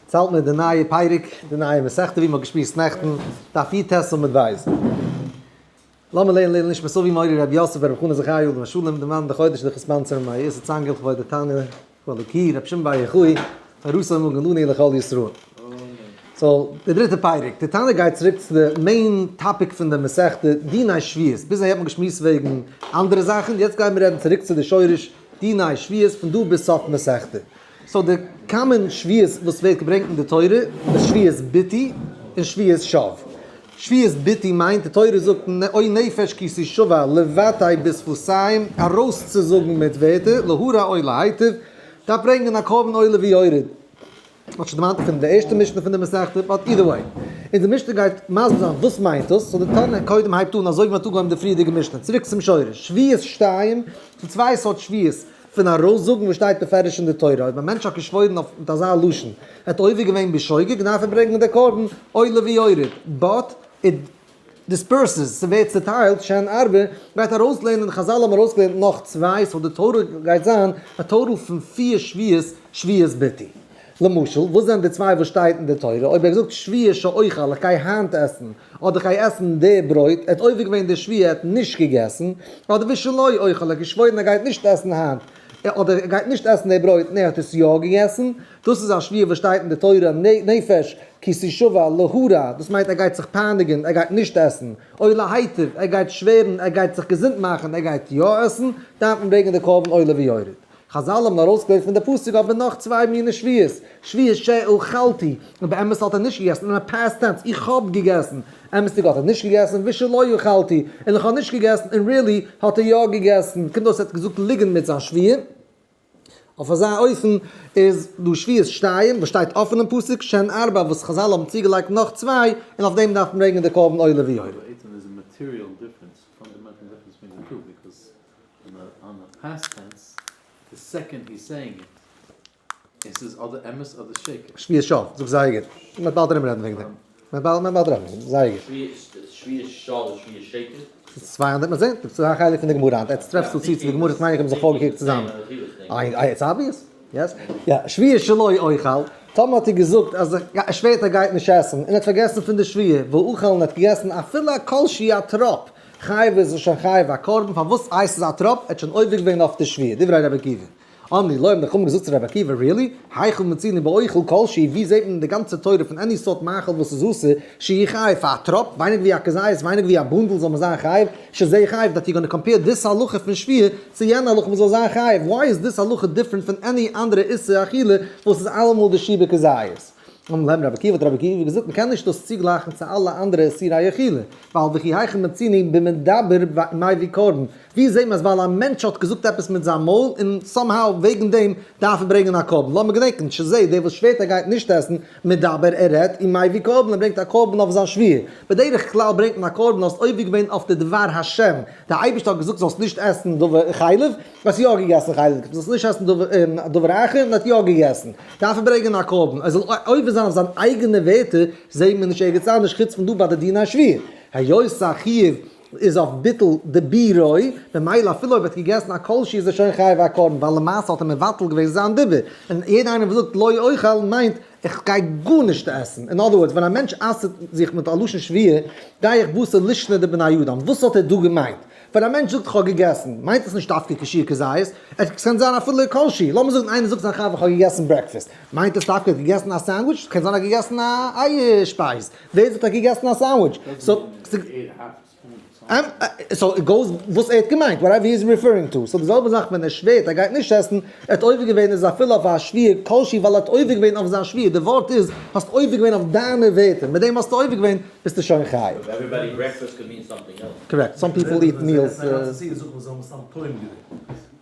צאלט מיר די נייע פרק, די נייע מסכתא ווי מ'האט געשמועסט נעכטן, דף י"ט עמוד ב'. לאמיר לערנען לעילוי נשמת אבי מורי רבי יוסף ברב חנא זכרי' עליו השלום, די מאן דחודש דחסמנצר מאי איסר צאנגעל כבוד התנא כבוד רבי שמעון בר יוחאי, תורתו מגן לנו ולכל ישראל. so, די דריטע פרק, די תנא גייט צוריק צו די main topic פון די מסכתא, דיני שבועות. ביז אהער האט מען געשמועסט וועגן אנדערע זאכן, יעצט גייען מיר רעדן צוריק צו די שורש דיני שבועות פון דא ביז סוף מסכתא. so די common שבועות וואס ווערט געברענגט אין די תורה איז שבועת ביטוי און שבועת שוא. שבועת ביטוי מיינט די תורה זאגט או נפש כי תשבע לבטא בשפתיים ארויסצוזאגן מיט ווערטער להרע או להיטיב דארף ברענגען א קרבן עולה ויורד. מ'האט שוין דערמאנט פון די ערשטע משנה פון די מסכתא, but either way. און די משנה גייט מסביר זיין וואס מיינט דאס, so די תנא קודם הייבט אן אזוי ווי מ'האט אנגעהויבן די פריערדיגע משנה, צוריק צום שורש, שבועת שתיים, ס'דא צוויי סארט שבועות פון ארויסזאגן וואס שטייט בפירוש אין די תורה, אויב א מענטש האט געשוואוירן אויף מיט אזא לשון, ער האט עובר געווען בשוגג, דארף ער ברענגען די קרבן עולה ויורד, but it disperses, ס'ווערט צוטיילט, שהן ארבע, גייט ארויסלערנען, חזל האבן ארויסגעלערנט נאך צוויי, so די תורה גייט זיין א total פון פיר שבועות, שבועת ביטוי. למשל, וואס זענען די צוויי וואס שטייט אין די תורה? אויב ער זאגט שבועה שאוכל, איך גיי היינט עסן, אדער איך גיי עסן די ברויט, ער האט עובר געווען די שבועה, ער האט נישט געגעסן, אדער ושלא אוכל, ער האט געשוואוירן ער גייט נישט עסן היינט, אדער ער גייט נישט עסן די ברויט און ער האט עס יא געגעסן, דאס איז א שבועה וואס שטייט אין די תורה, נפש כי תשבע להרע, דאס מיינט ער גייט זיך פייניגן, ער גייט נישט עסן, או להיטיב, ער גייט שווערן, ער גייט זיך געזונט מאכן, ער גייט יא עסן, דארף מען ברענגען די קרבן עולה ויורד. חזל האבן ארויסגעלערנט פון די פסוק אבער נאך צוויי מיני שבועות, שבועת שאכלתי, און באמת האט ער נישט געגעסן, אין א past tense, איך האב געגעסן, אמת'דיג האט ער נישט געגעסן, ושלא אכלתי, און איך האב נישט געגעסן, און really האט ער יא געגעסן, קומט אויס ער האט געזאגט ליגנט מיט זיין שבועה. אויף אזא אופן איז דא שבועת שתיים וואס שטייט אפן אין פסוק, שהן ארבע וואס חזל האבן צוגעלייגט נאך צוויי, און אויף דעם דארף מען ברענגען די קרבן עולה ויורד. שבועת שוא, זאגסט זייער גוט. מ'וועט באלד ארום רעדן וועגן דעם. מ'וועט באלד מ'וועט באלד רעדן וועגן דעם. זייער גוט. שבועת שוא און שבועת שקר? ס'איז צוויי אנדערע, מ'וועט זען. ס'איז א חלק פון די גמרא היינט. עטס טרעפסט דא צו צו די גמרא, כ'מיין איך האב זיך פארגעקוקט צוזאמען. איי איי it's obvious. Yes? יא, שבועה שלא אוכל. טאמער האט ער געזאגט אז ער שווערט ער גייט נישט עסן, און ער האט פארגעסן פון די שבועה, ואכל און ער האט געגעסן אפילו א כל שהוא א טראפ, חייב איז ער שוין חייב א קרבן, פארוואס הייסט עס א טראפ? ער האט שוין עובר געווען אויף די שבועה, דברי רבי עקיבא. אמרו לו האבן די חכמים געזאגט צו רבי עקיבא, really? היכן מצינו באוכל כל שהוא, ווי זעט מען אין די גאנצע תורה פון any סארט מאכל וואס איז אסור, שיהא חייב פאר א טראפ, ווייניג ווי א כזית, ווייניג ווי א בונדל זאל מען זיין חייב, שזה חייב, that you gonna compare this הלכה פון שבועה צו יענע הלכה וואס זאל זיין חייב, why איז this הלכה different פון any אנדערע איסור אכילה וואס איז אלעמאל די שיעור בכזית? אמר להם רבי עקיבא האט רבי עקיבא געזאגט מ'קען נישט דאס צוגלייכן צו אלע אנדערע איסורי אכילה, ווייל וכי היכן מצינו במדבר מביא קרבן, ווי זעהט מען אז ווייל א מענטש האט געזאגט עפעס מיט זיין מויל און somehow וועגן דעם דארף ער ברענגען א קרבן, לאמיר געדענקען שזה דער וואס שווערט ער גייט נישט עסן, מדבר ער רעדט און מביא קרבן ער ברענגט א קרבן אויף זיין שבועה, בדרך כלל ברענגט מען א קרבן האסט עובר געווען אויף די דבר השם, דער אייבערשטער האט געזאגט זאלסט נישט עסן דבר חלב, האסט יא געגעסן חלב, זאלסט נישט עסן דבר אחר און האט יא געגעסן, דארף ער ברענגען א קרבן, ער זאל עובר זיין אויף זיין אייגענע ווערטער, זעהט מען נישט ערגעץ אנדערש חוץ פון דא ביי די דיני השבועה, היות א חיוב איז אויף ביטול דיבורו, ממילא אפילו אויב ער האט געגעסן א כל שהוא איז ער שוין חייב א קרבן, ווייל למעשה האט ער מבטל געווען זיין דיבור, און יעדער איינער וואס זאגט לא אוכל מיינט איך גיי גארנישט עסן, אין other words ווען א מענטש אסר'ט זיך מיט א לשון שבועה, גיי איך בתר לישנא דבני אדם, וואס האט ער דא געמיינט? ווען א מענטש זאגט איך האב געגעסן, מיינט עס נישט דווקא כשיעור כזית, עס קען זיין אפילו כל שהוא, לאמיר זאגן איינער זאגט זיין חבר איך האב געגעסן breakfast, מיינט עס דווקא ער האט געגעסן א sandwich? קען זיין ער האט געגעסן א אייער שפייז, ווער זאגט ער האט געגעסן א sandwich? So it goes וואס ער האט געמיינט, whatever he is referring to, so די זעלבע זאך ווען ער שווערט ער גייט נישט עסן, ער האט עובר געווען איז אפילו אויף א שבועה כל שהוא ווייל ער האט עובר געווען אויף זיין שבועה, די ווארט איז האסט עובר געווען אויף דיינע ווערטער, מיט דעם האסטו עובר געווען ביסטו שוין חייב. Correct, some people eat meals.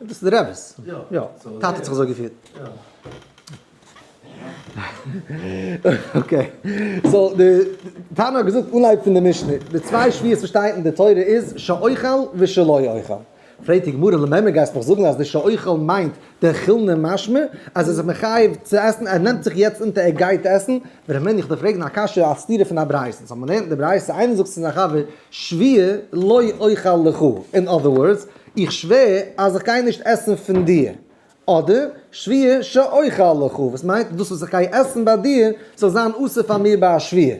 דאס איז די רעבעס, יא, טאטע האט זיך אזוי געפירט. Okay, so די תנא האט געזאגט אנהייב פון די משנה, די צוויי שבועות וואס שטייט אין די תורה איז שאוכל ושלא אוכל. פרעגט די גמרא למימרא גייסט מיך זאגן אז די שאוכל מיינט דאכילנא משמע אז ער איז זיך מחייב צו עסן ער נעמט זיך יעצט אונטער ער גייט עסן, ורמינהו איך דארף פרעגן א קשיא א סתירה פון א ברייתא, סאו מ'לערנט אין די ברייתא איינער זאגט צו זיין חבר שבועה לא אוכל לך, in other words איך שווער אז איך גיי נישט עסן פון דיר. אדער שבועה שאוכל לך, וואס מיינט דאס וואס איך גיי עסן ביי דיר זאל זיין אסור פאר מיר ביי א שבועה,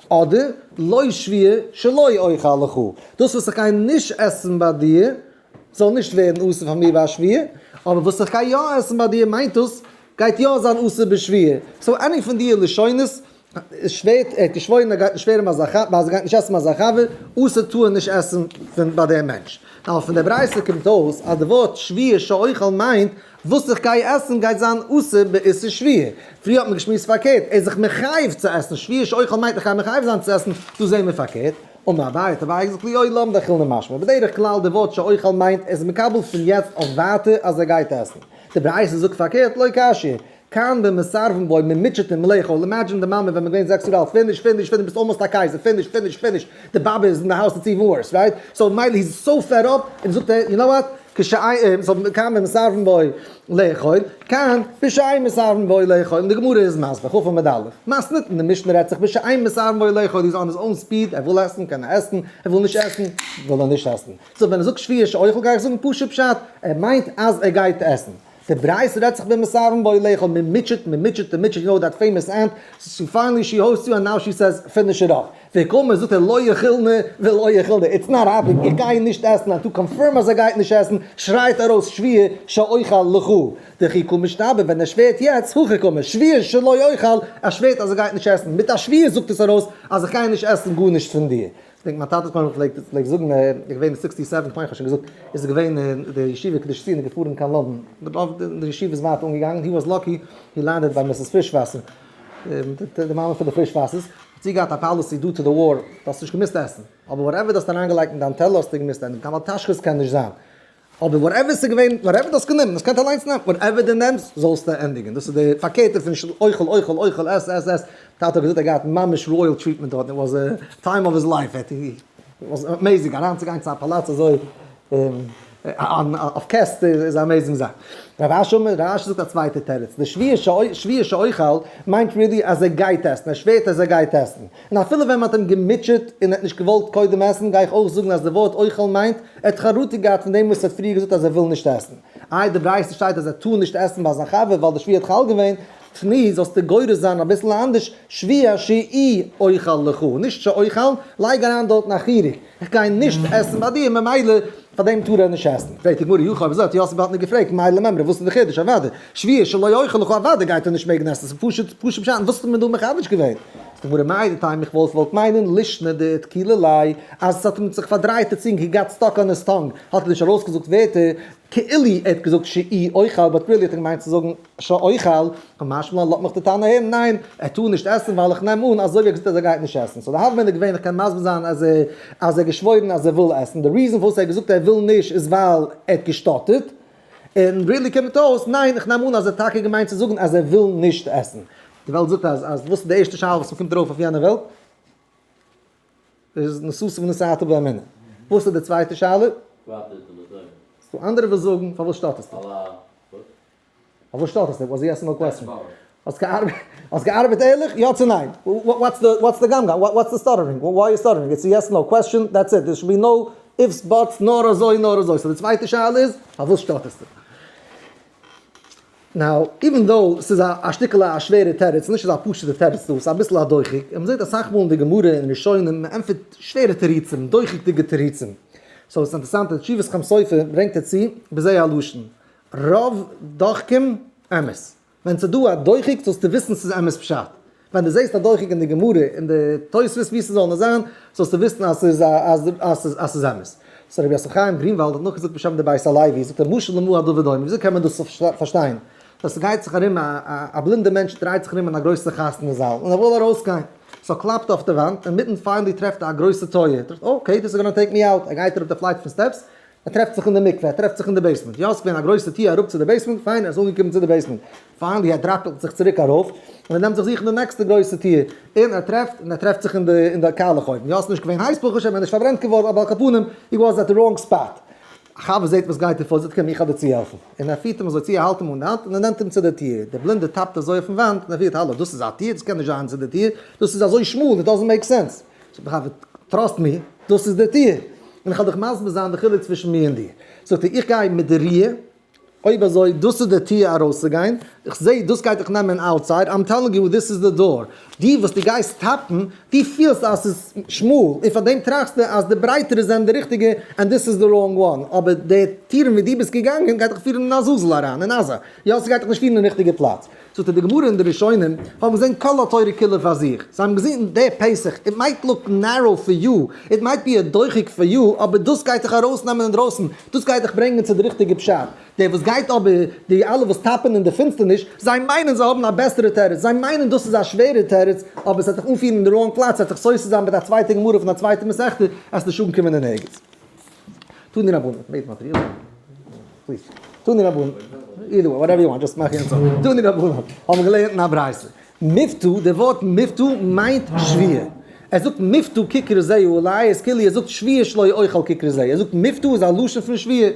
אדער לא שבועה שלא אוכל לך, דאס וואס איך גיי נישט עסן ביי דיר זאל נישט ווערן אסור פאר מיר ביי א שבועה, אבער וואס איך גיי יא עסן ביי דיר מיינט דאס גייט יא זיין אסור בשבועה, so any פון די לשונות שווערט, ער האט געשוואוירן ער גייט נישט שווערן ביי זיין חבר, אז ער גייט נישט עסן ביי זיין חבר, אסור טאר ער נישט עסן פון ביי דעם מענטש. נאר פון דער ברייתא קומט אויס אז די ווארט שבועה שאוכל מיינט וואס איך גיי עסן גייט זיין אסור באיסור שבועה. פריער האט מען געשמועסט פארקערט, ער איז זיך מחייב צו עסן, שבועה שאוכל מיינט איך גיי מחייב זיין צו עסן, דא זעהן מיר פארקערט. אמר אביי האט אביי געזאגט לעולם דאכילנא משמע, בדרך כלל די ווארט שאוכל מיינט ער איז מקבל פון יעצט אויף ווייטער אז ער גייט עסן. די ברייתא זאגט פארקערט לא קשיא, כאן במסרבין בו מען מוטשעט אים לאכול, imagine די מאמע ווען מען געווען 6 יאר אלט, finish finish finish ביסט almost א קייזער, finish finish finish, די באבע איז אין די הויז it's even worse right, so מילא he's so fed up, און זאגט ער you know what, so כאן במסרבין בו לאכול, כאן בשאין מסרבין בו לאכול, און די גמרא איז מסביר, כ עמוד א', מתניתין, די משנה רעדט זיך בשאין מסרבין בו לאכול, he's on his own speed, ער וויל עסן קען ער עסן, ער וויל נישט עסן וויל ער נישט עסן, so ווען ער זאגט שבועה שאוכל גיי איך זאגן פשוט פשט, ער מיינט אז ער גייט עסן. די ברייתא רעדט זיך במסרבין בו לאכול, מען מוטשעט, מען מוטשעט, מען מוטשעט, you know that famous aunt, she finally she hosts you and now she says finish it off. וקאמר זאגט ער לא אכילנא ולא אכילנא, it's not happening, איך גיי נישט עסן, און to confirm אז ער גייט נישט עסן, שרייט ארויס שבועה שאוכל לך, דכי קא משתבע, ווען ער שווערט יעצט, הכי קאמר, שבועה שלא אוכל, ער שווערט אז ער גייט נישט עסן, מיט א שבועה זאגט עס ארויס אז איך גיי נישט עסן גארנישט פון דיר. כ'דענק מיין טאטע זכרונו לברכה פלעגט זאגן, ער איז געווען 67, כ'מיין כ'האב שוין געזאגט, איז ער געווען אין די ישיבה קדושת ציון איז געפארן קיין לאנדאן, די ישיבה איז ווייטער אנגעגאנגען, he was lucky, he landed ביי Mrs. פרישוואסער, די מאמע פון די פרישוואסערס, האט זי געהאט א policy due to the war, דו האסט נישט געמוזט עסן, אבער whatever דו האסט אריינגעלייגט אין דיין טעלער האסטו געמוזט ענדיגן, קיין בל תשחית קען נישט זיין. אבער whatever ס'איז געווען, whatever דו האסט גענומען, דאס קענסטו אליינס נעמען, whatever דו נעמסט זאלסטו ענדיגן, דאס איז די פארקערטע פון אוכל אוכל אוכל עס עס עס, טאטע האט געזאגט ער האט געהאט ממש royal treatment דארט, it was a time of his life, it was amazing אריינצוגיין צו א פאלאץ אזוי אויף קעסט איז א amazing זאך. רב אשי אומר, רב אשי זאגט א צווייטע תירוץ, די שבועה שאוכל מיינט really אז ער גייט עסן, ער שווערט אז ער גייט עסן, און אפילו ווען מ'האט אים געמוטשעט און ער האט נישט געוואלט קודם עסן, גיי איך אויך זאגן אז די ווארט אוכל מיינט, ער האט חרטה געהאט פון דעם וואס ער האט פריער געזאגט אז ער וויל נישט עסן. איי די ברייתא שטייט אז ער טאר נישט עסן ביי זיין חבר ווייל די שבועה האט חל געווען, תני זאלסטו גורס זיין אביסל אנדערש, שבועה שאי אוכל לך, נישט שאוכל, לייג אריין דארטן א חיריק, איך גיי נישט עסן ביי דיר ממילא פאר דעם טאר ער נישט עסן. פרעגט די גמרא, אי הכי אויב אזוי האט יוסף באלד נישט געפרעגט, מאי למימרא וואס איז די חידוש, אוודאי, שבועה שלא אוכל לך אוודאי גייט ער נישט מעגן עסן, ס'איז פשוט פשוט פשט, וואס האט מען דא מחדש געווען? זאגט די גמרא, מהו דתימא איך וואלט געוואלט מיינען לישנא דאתקילה ליה, אז עס האט אים זיך פארדרייט די צונג, he got stuck on his tongue, האט ער נישט ארויסגעזאגט ווערטער, כאילו ער האט געזאגט שאי אוכל, but really האט ער געמיינט צו זאגן שאוכל, קא משמע לן לאזט מיך די תנא הערן, ניין, ער טאר נישט עסן ווייל איך נעם אן אזוי ווי ער האט געזאגט אז ער גייט נישט עסן, so די הוה אמינא איז געווען איך קען מסביר זיין אז ער אז ער האט געשוואוירן אז ער וויל עסן, די reason פארוואס ער האט געזאגט ער וויל נישט איז ווייל ער האט געשטאטערט, און really קומט אויס ניין איך נעם אן אז ער האט טאקע געמיינט צו זאגן אז ער וויל נישט עסן. די וועלט זאגט אז אז וואס איז די ערשטע שאלה וואס מ'קומט ארויף אויף יענע וועלט? איז נשאת ונתת באמונה. וואס איז די צווייטע שאלה? ס'דא אנדערע וואס זאגן פארוואס שטאטערסטו? פארוואס שטאטערסטו? וואס yes no question? האסט געארבעט האסט געארבעט ערליך? יא צו ניין? what's the what's the גמגם? what's the stuttering? why you stuttering? it's yes no question that's it there should be no ifs buts נאר אזוי נאר אזוי. so די צווייטע שאלה איז פארוואס שטאטערסטו? now, even though ס'איז א שטיקעלע א שווערע תירוץ, נישט אזא פשוט'ע תירוץ דא, ס'איז אביסל א דוחק, און מ'זעט אסאך מאל אין די גמרא און ראשונים, מ'ענטפערט שווערע תירוצים, דוחק'דיגע תירוצים. so ס'איז אינטערעסאנט אז תשובת חתם סופר ברענגט ער צו בזה הלשון, רוב דוחקים אמת. ווען ס'איז דא א דוחק זאלסטו וויסן ס'איז אמת פשט. ווען דו זעסט א דוחק אין די גמרא, אין די תוספות ווי ס'זאל נאר זיין, זאלסטו וויסן אז ס'איז אז ס'איז אמת. so רבי יוסף חיים גרינוואלד האט נאכגעזאגט בשם די בית הלוי, זאגט ער משל למה הדבר דומה, וויאזוי קען מען דאס פארשטיין? אז ס'גייט זיך ארום א בלינדע מענטש דרייט זיך ארום אין א גרויסע חתונה זאל און ער וויל ארויסגיין, so קלאפט אויף די וואנט, אינמיטן finally טרעפט ער א גרויסע טויער, טראכט okay this is gonna take me out, ער גייט אראפ די flight פון steps, ער טרעפט זיך אין די מקווה, ער טרעפט זיך אין די basement, יא, ס'איז געווען א גרויסע טיר אראפ צו די basement, פיין, ער איז אנגעקומען צו די basement, finally ער דראפעלט זיך צוריק ארויף, און ער נעמט זיך זוכן די נעקסטע גרויסע טיר, און ער טרעפט, און ער טרעפט זיך אין די אין די קאלעך אויוון, יא, ס'איז נישט געווען הייס ברוך השם, ער איז נישט פארברענט געווארן, אבער על כל פנים, he was at the wrong spot. א חבר זעט וואס גייט דא פאר, זאגט קום איך וועל דיר צוהעלפן, און ער פירט אים אזוי צו, ער האלט אים אן די האנט, און ער נעמט אים צו די טיר, דער בלינדער טאפט אזוי אויפן וואנט, און ער פירט, האלא, דאס איז א טיר? דאס קען נישט זיין צו די טיר, דאס איז אזוי שמאל, it doesn't make sense. זאגט דער חבר, trust me, דאס איז די טיר, און איך וועל דיך מסביר זיין די חילוק צווישן מיר און דיר. זאגט ער, איך גיי מיט די ראיה. אויב אזוי דאס איז די טיר ארויסצוגיין, איך זעה דאס גייט דיך נעמען outside, I'm telling you this is the door. דו וואס דו גייסט טאפן, דו פילסט אז ס'איז שמאל, און פאר דעם טראכסטו אז די ברייטערע זענען די ריכטיגע and this is the wrong one, אבער די טירן ווי דו ביסט געגאנגען גייט דיך פירן אין עזאזל אריין, אין עזה, יא ס'גייט דיך נישט פירן אין ריכטיגע פלאץ. זאגט ער די גמרא און די ראשונים האבן געזען כל התורה כולה פאר זיך, זיי האבן געזען די פתח, it might look narrow for you, it might be a דוחק for you, אבער דאס גייט דיך ארויסנעמען אינדרויסן, דאס גייט דיך ברענגען צו די ריכטיגע פשט. דער וואס גייט אבער, די אלע וואס טאפען אין די פינסטערניש, זיי מיינען זיי האבן א בעסערע תירוץ, זיי מיינען דאס איז א שווערע תירוץ, אבער עס וועט דיך אנפירן אין די wrong פלאץ, עס וועט זיך סותר זיין מיט א צווייטע גמרא פון א צווייטע מסכתא, עס נישט אנקומען אין ערגעץ. תנו רבנן, made material, please, תנו רבנן, either way, whatever you want, just מאך יענץ אויף, תנו רבנן, האבן געלערנט אין א ברייתא, מבטא, די ווארט מבטא מיינט שבועה. ער זאגט מבטא ככר זה עלי, איז כאילו ער זאגט שבועה שלא אוכל ככר זה, ער זאגט מבטא איז א לשון פון שבועה.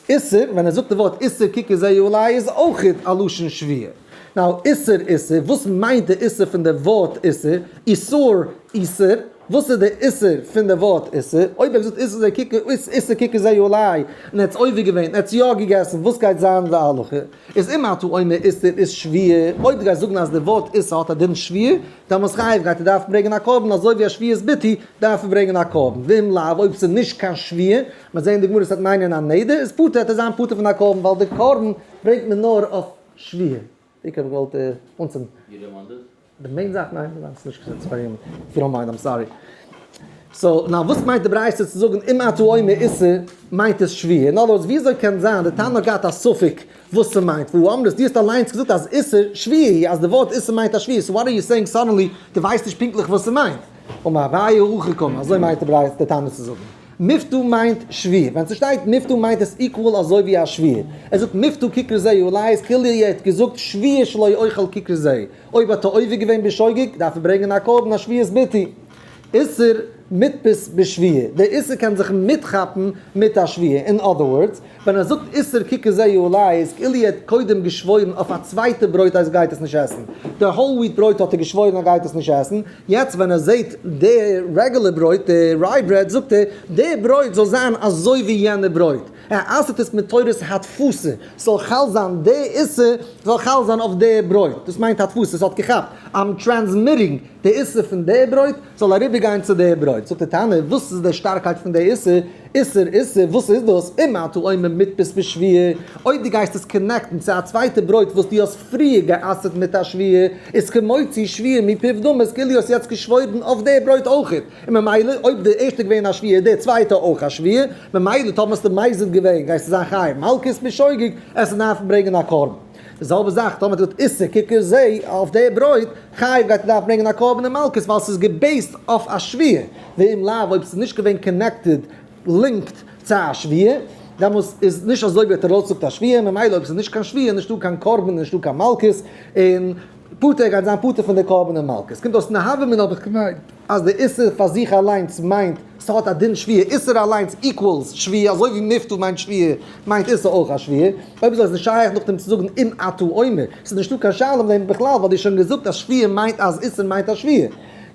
איסור, ווען ער זאגט די ווארט איסור ככר זה עלי איז אויך א לשון שבועה. now איסור איסור, וואס מיינט די איסור פון די ווארט איסור? איסור איסור, וואס איז די איסור פון די ווארט איסור? אויב ער זאגט איסור זה ככר איסור ככר זה עלי און ער האט עס עובר געווען, ער האט עס יא געגעסן, וואס גייט זיין די הלכה? איז אם אתה אומר איסור איז שבועה, אויב דו גייסט זאגן אז די ווארט איסור האט א דין שבועה, דעמאלס חייב גייט ער דארפן ברענגען א קרבן, אזוי ווי א שבועת ביטוי דארף ער ברענגען א קרבן, ואם לאו אויב ס'איז נישט קיין שבועה, מיר זעען די גמרא ס'וועט מיינען א נדר, איז פטור וועט ער זיין פטור פון א קרבן ווייל די קרבן ברענגט מען נאר אויף שבועה. איך האב געוואלט אנצינדן. You don't want this? די main זאך ניין ס'איז נישט געזעצט פאר אים if you don't mind I'm sorry. so now וואס מיינט די ברייתא צו זאגן אם אתה אומר איסור מיינט עס שבועה? אין other words וויאזוי קען זיין די תנא האט געהאט א ספק וואס ס'מיינט והא אמרת דו האסט אליינס געזאגט אז איסור שבועה היא אז די ווארט איסור מיינט א שבועה so what are you saying suddenly דו ווייסט נישט פונקטליך וואס ס'מיינט? אמר אביי הכי קאמר אזוי מיינט די ברייתא די תנא צו זאגן. מבטא מיינט שבועה. ווען ס'שטייט מבטא מיינט עס equal אזוי ווי א שבועה. ער זאגט מבטא ככר זה עלי איז כאילו ער האט געזאגט שבועה שלא אוכל ככר זה. אויב האט ער עובר געווען בשוגג דארף ער ברענגען א קרבן א שבועת ביטוי. איסור מותפס בשבועה. דער איסור קען זיך מיטכאפן מיט א שבועה. אין other words, ווען ער זאגט איסור ככר זה עלי איז כאילו ער האט קודם געשוואוירן אויף א צווייטע ברויט אז ער גייט עס נישט עסן. די whole wheat ברויט האט ער געשוואוירן ער גייט עס נישט עסן. יעצט ווען ער זעט די רעגולער ברויט, די rye bread, זאגט ער, די ברויט זאל זיין אזוי ווי יענע ברויט. ער אסר'ט עס מיט תורת הדפסה, ס'זאל חל זיין, די איסור זאל חל זיין אויף די ברויט. דאס מיינט הדפסה, ס'האט געכאפט, I'm transmitting די איסור פון די ברויט זאל אריבערגיין צו די ברויט. זאגט די תנא, וואס איז די שטארקייט פון די איסור? איסור איסור, וואס איז דאס? אם אתה אומר מותפס בשבועה, אויב דו גייסט עס connect ן צו א צווייטע ברויט וואס דו האסט פריער גע'אסר'ט מיט א שבועה, איז כמוציא שבועה מפיו דמי, איז כאילו האסט יעצט געשוואוירן אויף די ברויט אויכעט, און ממילא אויב די ערשטע געווען א שבועה איז די צווייטע אויך א שבועה, ממילא טאמער האסטו מזיד געווען גייסטו זיין חייב מלקות בשוגג, עס איז דארפן ברענגען א קרבן. די זעלבע זאך טאמער טוט איסור ככר זה אויף די ברויט, חייב גייט ער דארפן ברענגען א קרבן און מלקות ווייל ס'איז גע base ט אויף א שבועה, ואם לאו אויב ס'איז נישט געווען connected, linked, צו א שבועה, דעמאלס איז נישט אזוי ווי ער האט ארויסגעזאגט א שבועה, ממילא אויב ס'איז נישט קיין שבועה איז נישטא קיין קרבן און נישטא קיין מלקות, און פטור גייט זיין פטור פון די קרבן און מלקות. קומט אויס אין הוה אמינא האב איך געמיינט אז די איסור פאר זיך אליינס מיינט ס'האט א דין שבועה, איסור אליינס equals שבועה, אזוי ווי מבטא מיינט שבועה מיינט איסור אויך א שבועה, אויב אזוי איז נישט שייך נאכדעם צו זאגן אם אתה אומר, ס'איז נישטא קיין שאלה אויף דעם בכלל ווייל דו האסט שוין געזאגט אז שבועה מיינט אז איסור מיינט א שבועה.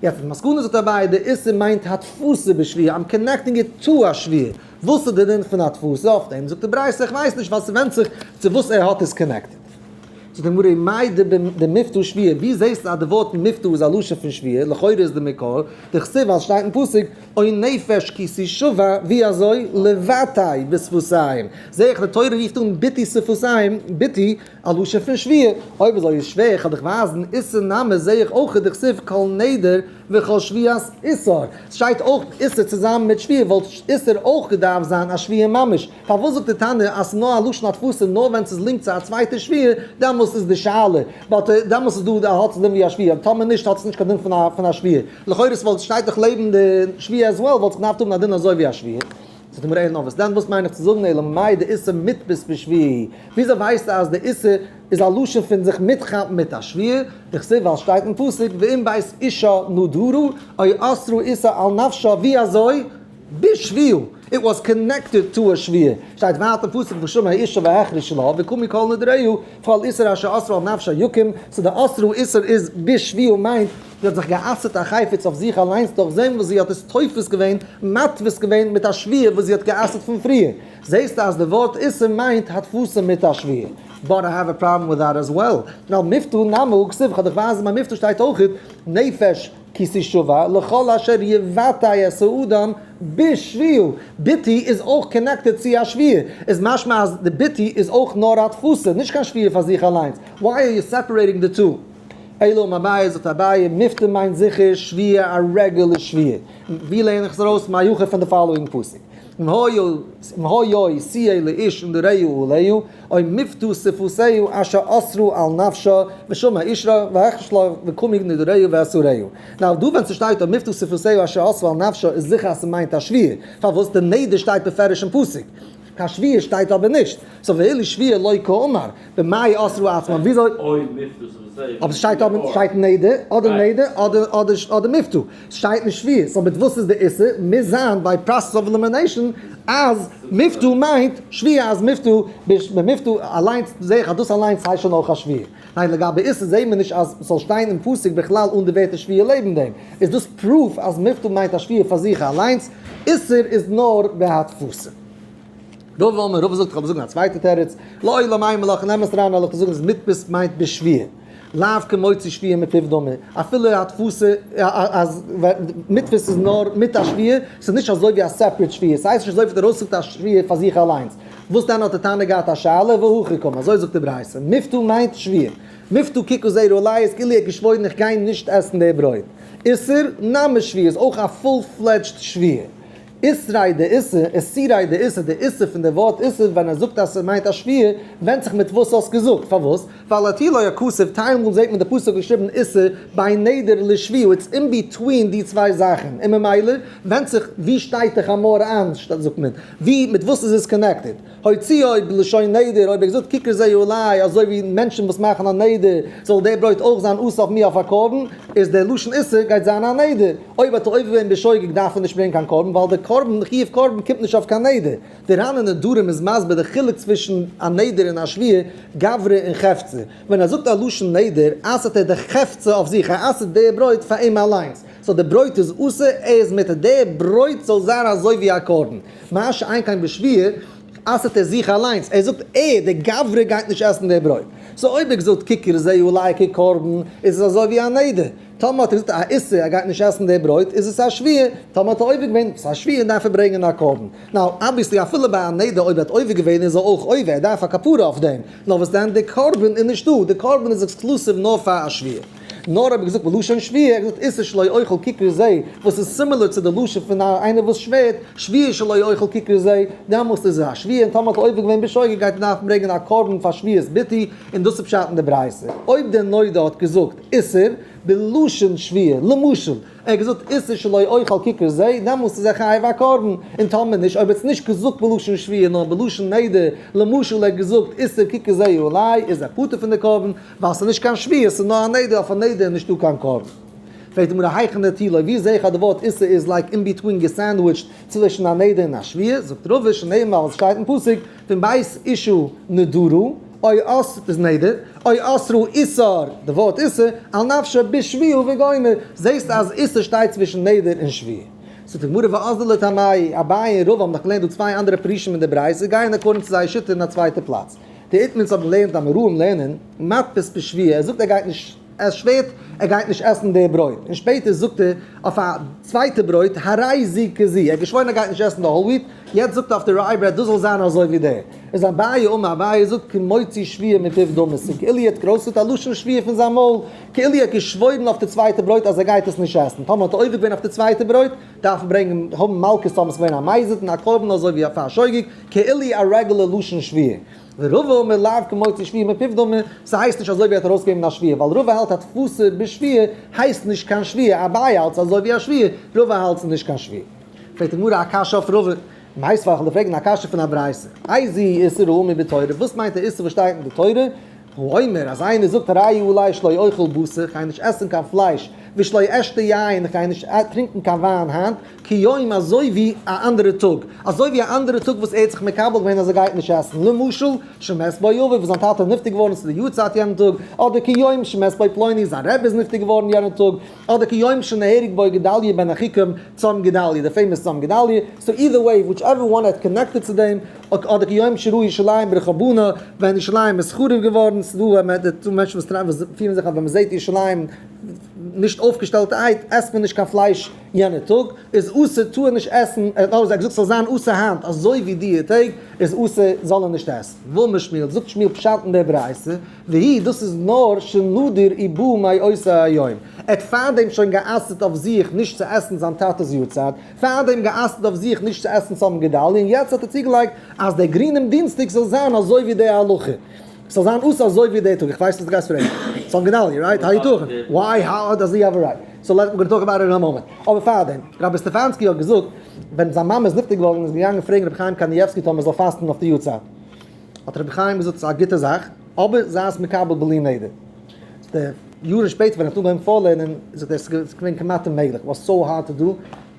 יעצט די מסקנא זאגט אביי די איסור מיינט הדפסה בשבועה, I'm connecting it to א שבועה, וואס איז די דין פון הדפסה אויף דעם זאגט די ברייתא איך ווייס נישט ווייל ס'ווענדט זיך צו וואס ער האט עס connected. זאגט די גמרא מאי דמבטא שבועה, ווי זעסטו אז די ווארט מבטא איז א לשון פון שבועה, לכאורה איז די מקור, דכתיב ווייל ס'שטייט אין פסוק או נפש כי תשבע, ווי אזוי? לבטא בשפתיים, זעה איך די תורה רופט אן ביטוי שפתיים, ביטוי, א לשון פון שבועה, אויב אזוי איז שווער, כ'וועל דיך ווייזן, איסור נמי זעה איך אויך דכתיב כל נדר וכל שבועת איסור, ס'שטייט אויך איסור צוזאמען מיט שבועה, וואלט איסור אויך געדארפט זיין א שבועה ממש, פארוואס זאגט די תנא אז ס'איז נאר א לשון הדפסה נאר ווען ס'איז linked צו א צווייטע שבועה, דעמאלס איז די שאלה, but דעמאלס איז דא האט עס דין ווי א שבועה, טאמער נישט האט עס נישט קיין דין פון א שבועה, לכאורה ס'וואלט שטייט דאך לעבן די שבועה as well וואלט זיך געדארפט האבן א דין אזוי ווי א שבועה. זאגט די גמרא אלא נאר וואס דען וואס מיין איך צו זאגן אלא מאי דאיסור מותפס בשבועה, וויאזוי ווייסטו אז די איסור איז א לשון פון זיך מיטכאפן מיט א שבועה, דכתיב ווייל שטייט אין פסוק ואם בית אישה נדרה או אסרה איסור על נפשה ווי אזוי? בשבועה, it was connected to a שבועה, שטייט ווייטער אין פסוק ושמע האישה והחריש לה וקמו כל נדריה וכל איסור אשר אסרה על נפשה יקום, so די אסרה איסור איז בשבועה מיינט. זי האט זיך גע'אסר'ט א חפץ אויף זיך אליינס דורך דעם וואס זי האט עס תופס געווען, מתפיס געווען, מיט א שבועה וואס זי האט גע'אסר'ט פון פריער. זעסטו אז די ווארט איסור מיינט התפסה מיט א שבועה. But I have a problem with that as well. ווייל מבטא נמי הא כתיב, כ'וועל דיך ווייזן ביי מבטא שטייט אויכעט נפש כי תשבע לכל אשר יבטא את האדם בשבועה. ביטוי איז אויך connected צו א שבועה. איז משמע אז די ביטוי איז אויך נאר א תפסה, נישט קיין שבועה פאר זיך אליינס. Why are you separating the two? אלא אמר אביי, זאגט אביי, מבטא מיינט זיכער שבועה, א רעגולער שבועה. ווי לערן איך עס ארויס? מהיכא פון די following פסוק. אם היה תהיה לאיש ונדריה עליה, או מבטא שפתיה אשר אסרה על נפשה, ושמע איש והחריש לה וקמו נדריה ואסריה. Now דא ווען ס'שטייט או מבטא שפתיה אשר אסרה על נפשה איז זיכער אז ס'מיינט א שבועה. פארוואס? די נדר שטייט בפירוש אין פסוק. קיין שבועה שטייט אבער נישט. So ואילו שבועה לא קאמר. במאי אסרה עצמה, וויאזוי? אוי מבטא שפתיה. אבער ס'שטייט אבער שטייט נדר, אדער נדר, אדער אדער אדער מבטא. ס'שטייט נישט שבועה. So מיט וואס איז די איסור? מוז זיין by process of elimination אז מבטא מיינט שבועה אז מבטא במבטא אליינס זעה איך אז דאס אליינס הייסט שוין אויך א שבועה. ניין לגבי איסור זעהן מיר נישט אז ס'זאל שטיין אין פסוק בכלל אן די ווערטער שבועה לעבן דעם. איז דאס proof אז מבטא מיינט א שבועה פאר זיך אליינס? איסור איז נאר בהתפסה. רבא אמר, רבא זאגט איך וועל זאגן א צווייטע תירוץ, לעולם אימא לך אין אמת אריין וועל איך דיר זאגן אז מתפיס מיינט בשבועה, לאו כמוציא שבועה מפיו דמי, אפילו התפסה אז מתפיס איז נאר מיט א שבועה, ס'איז נישט אזוי ווי א separate שבועה, ס'הייסט נישט אזוי ווי דער ארויסזאגט א שבועה פאר זיך אליינס. וואס דען האט די תנא געהאט א שאלה? והכי קאמר, אזוי זאגט די ברייתא, מבטא מיינט שבועה, מבטא ככר זרע עלי איז כאילו ער האט געשוואוירן איך גיי נישט עסן די ברויט. איסור נמי שבועה איז אויך א full fledged שבועה. איסריי דאיסור, איסוריי דאיסור, די איסור פון די ווארט איסור ווען ער זאגט אז ס'מיינט א שבועה, ווענדט זיך מיט וואס האסט געזאגט, פארוואס? ווייל הטילו הכתוב, טיילמאל זעט מען די פסוק געשריבן איסור בין נדר לשבועה, it's in between די צוויי זאכן, און ממילא ווענדט זיך ווי שטייט די חמור איין, זאגט מען, ווי, מיט וואס איז עס connected. הוציאו בלשון נדר, אויב ער געזאגט ככר זה עלי, אזוי ווי מענטשן וואס מאכן א נדר, זאל דער ברויט אויך זיין אסור אויף מיר אויף א קרבן, איז דער לשון איסור גייט זיין א נדר. אויב האט ער עובר געווען בשוגג דארף ער נישט ברענגען קיין קרבן, ווייל דער קרבן, די חיוב קרבן קומט נישט אויף קיין נדר. דער ר"ן אין נדרים איז מסביר די חילוק צווישן א נדר און א שבועה, גברא און חפצא. ווען ער זאגט א לשון נדר, אסר'ט ער די חפצא אויף זיך, ער אסר'ט דער ברויט פאר אים אליינס. So די ברויט איז אסור, ער איז מותר, דער ברויט זאל זיין אזוי ווי א קרבן. מה שאין כן בשבועה, אסר'ט ער זיך אליינס, ער זאגט ער, דער גברא גייט נישט עסן דער ברויט. So אויב ער געזאגט ככר זה עלי כקרבן, איז עס אזוי ווי א נדר. טאמער האט ער געזאגט א איסור ער גייט נישט עסן דער ברויט, איז עס א שבועה. טאמער האט ער עובר געווען, ס'איז א שבועה דארף ער ברענגען א קרבן. Now, obviously אפילו ביי א נדר אויב ער האט עובר געווען איז ער אויך עובר, ער דארף א כפרה אויף דעם. נאר וואס דען, די קרבן איז נישטא, די קרבן איז exclusive נאר פאר א שבועה. נאר האב איך געזאגט בלשון שבועה, ער האט געזאגט איסור שלא אוכל ככר זה, וואס איז similar צו די לשון פון איינער וואס שווערט, שבועה שלא אוכל ככר זה, דעמאלסט איז עס א שבועה, און טאמער האט ער עובר געווען בשוגג גייט ער דארפן ברענגען א קרבן פאר שבועת ביטוי, און דאס איז פשט אין די ברייתא. אויב דער נודר האט געזאגט איסור בלשון שבועה, למשל, ער האט געזאגט איסור שלא אוכל ככר זה, דעמאלסט איז ער חייב א קרבן, און טאמער נישט, אויב ער האט עס נישט געזאגט בלשון שבועה נאר בלשון נדר, למשל ער האט געזאגט איסור ככר זה עלי, איז ער פטור פון די קרבן, ווייל ס'איז נישט קיין שבועה, ס'איז נאר א נדר, אויף א נדר איז נישטא קיין קרבן. פרעגט די גמרא היכן הטילו, ווי זעה איך אז די ווארט איסור איז like in between געסענדוויטשט צווישן א נדר און א שבועה, זאגט רבא שנאמר ווייל ס'שטייט אין פסוק פון בית אשה נדרה, או אס איז נדר, או אסרה איסור, די ווארט איסור, על נפשה בשבועה וגומר, זעסט אז איסור שטייט צווישן נדר און שבועה. זאגט די גמרא ואזדו לטעמייהו, אביי און רבא האבן דאך געלערנט דא צוויי אנדערע פירושים אין די ברייתא, גייען according צו זייער שיטה אין א צווייטע פלאץ. די איתמר'ס האבן געלערנט אמוראים לערנען מתפיס בשבועה, ער זאגט ער גייט נישט, ער שווערט ער גייט נישט עסן די ברויט, און שפעטער זאגט ער אויף א צווייטע ברויט הרי זו כזו, ער האט געשוואוירן ער גייט נישט עסן די whole wheat, יעצט זאגט ער אויף די rye bread דאס זאל זיין אזוי ווי די. איז אביי אמר, אביי זאגט כמוציא שבועה מפיו דמי, כאילו ער האט גערויסגעזאגט א לשון שבועה פון זיין מויל, כאילו ער האט געשוואוירן אויף די צווייטע ברויט אז ער גייט עס נישט עסן, טאמער האט ער עובר געווען אויף די צווייטע ברויט, דארף ער ברענגען האבן מלקות טאמער עס איז געווען א מזיד און א קרבן אזוי ווי פאר א שוגג, כאילו א רעגולער לשון שבועה. ורבא אמר לאו כמוציא שבועה מפיו דמי, ס'הייסט נישט אזוי ווי ער האט ארויסגעגעבן א שבועה, ווייל רבא האלט התפסה בשבועה הייסט נישט קיין שבועה, אביי האלט ס'אזוי ווי א שבועה, רבא האלט ס'איז נישט קיין שבועה. פרעגט די גמרא א קשיא אויף רבא, מיתיבי כ'וועל דיר פרעגן א קשיא פון א ברייתא, איזהו איסור האמור בתורה, וואס מיינט די איסור וואס שטייט אין די תורה? האומר, אז איינער זאגט הרי עלי שלא אוכל בשר, כ'גיי נישט עסן קיין פלייש, ושלא אשתה יין, איך גיי נישט טרינקען קיין וויין היינט, כיום אזוי ווי א אנדערע טאג, אזוי ווי א אנדערע טאג וואס ער האט זיך מקבל געווען אז ער גייט נישט עסן, למשל, שמת בו אביו וואס זיין טאטע איז נפטר געווארן ס'איז די יארצייט יענעם טאג, אדער כיום שמת בו פלוני זיין רבי איז נפטר געווארן יענעם טאג, אדער כיום שנהרג בו גדליה בן אחיקם, צום גדליה, די famous צום גדליה, so either way, whichever one האט connected צו דעם, אדער כיום שראו ירושלים בחורבנה, ווען ירושלים איז חרוב געווארן, ס'דא מענטשן וואס פירן זיך אז ווען מ'זעט ירושלים נישט אויפגעשטעלט אייט, עסט מען נישט קיין פלייש יענע טאג, איז אסור טאר ער נישט עסן, ער האט געזאגט ס'זאל זיין אסור היינט אזוי ווי דיע טעג איז אסור זאל ער נישט עסן. ואמר שמואל, זאגט שמואל פשט אין דער ברייתא, והיא דאס איז נאר שנדור ובא מאותו היום, ער האט פארדעם שוין גע'אסר'ט אויף זיך נישט צו עסן זיין טאטע'ס יארצייט, פארדעם גע'אסר'ט אויף זיך נישט צו עסן צום גדלי', און יעצט האט ער צוגעלייגט אז דער גרינעם דינסטאג זאל זיין אזוי ווי די הלכה. ס'זאל זיין אסור אזוי ווי די טאג, איך ווייס וואס דו גייסט פרעגן. צום גדלי', right? היתכן? Why? How does he have a right? So let, we're gonna talk about it in a moment. אבער פארדעם, רבי סטעפאנסקי האט געזאגט, ווען זיין מאמע איז נפטר געווארן איז געגאנגען פרעגן רבי חיים קאניעווסקי טאמער זאל פאסטן אויף די יארצייט. האט רבי חיים געזאגט ס'איז א גוטע זאך, אבער זיי עס מקבל בלי נדר. די יארן שפעטער ווען ער האט אנגעהויבן פארלערנען, זאגט ער ס'איז געווען כמעט אוממעגליך, was so hard to do,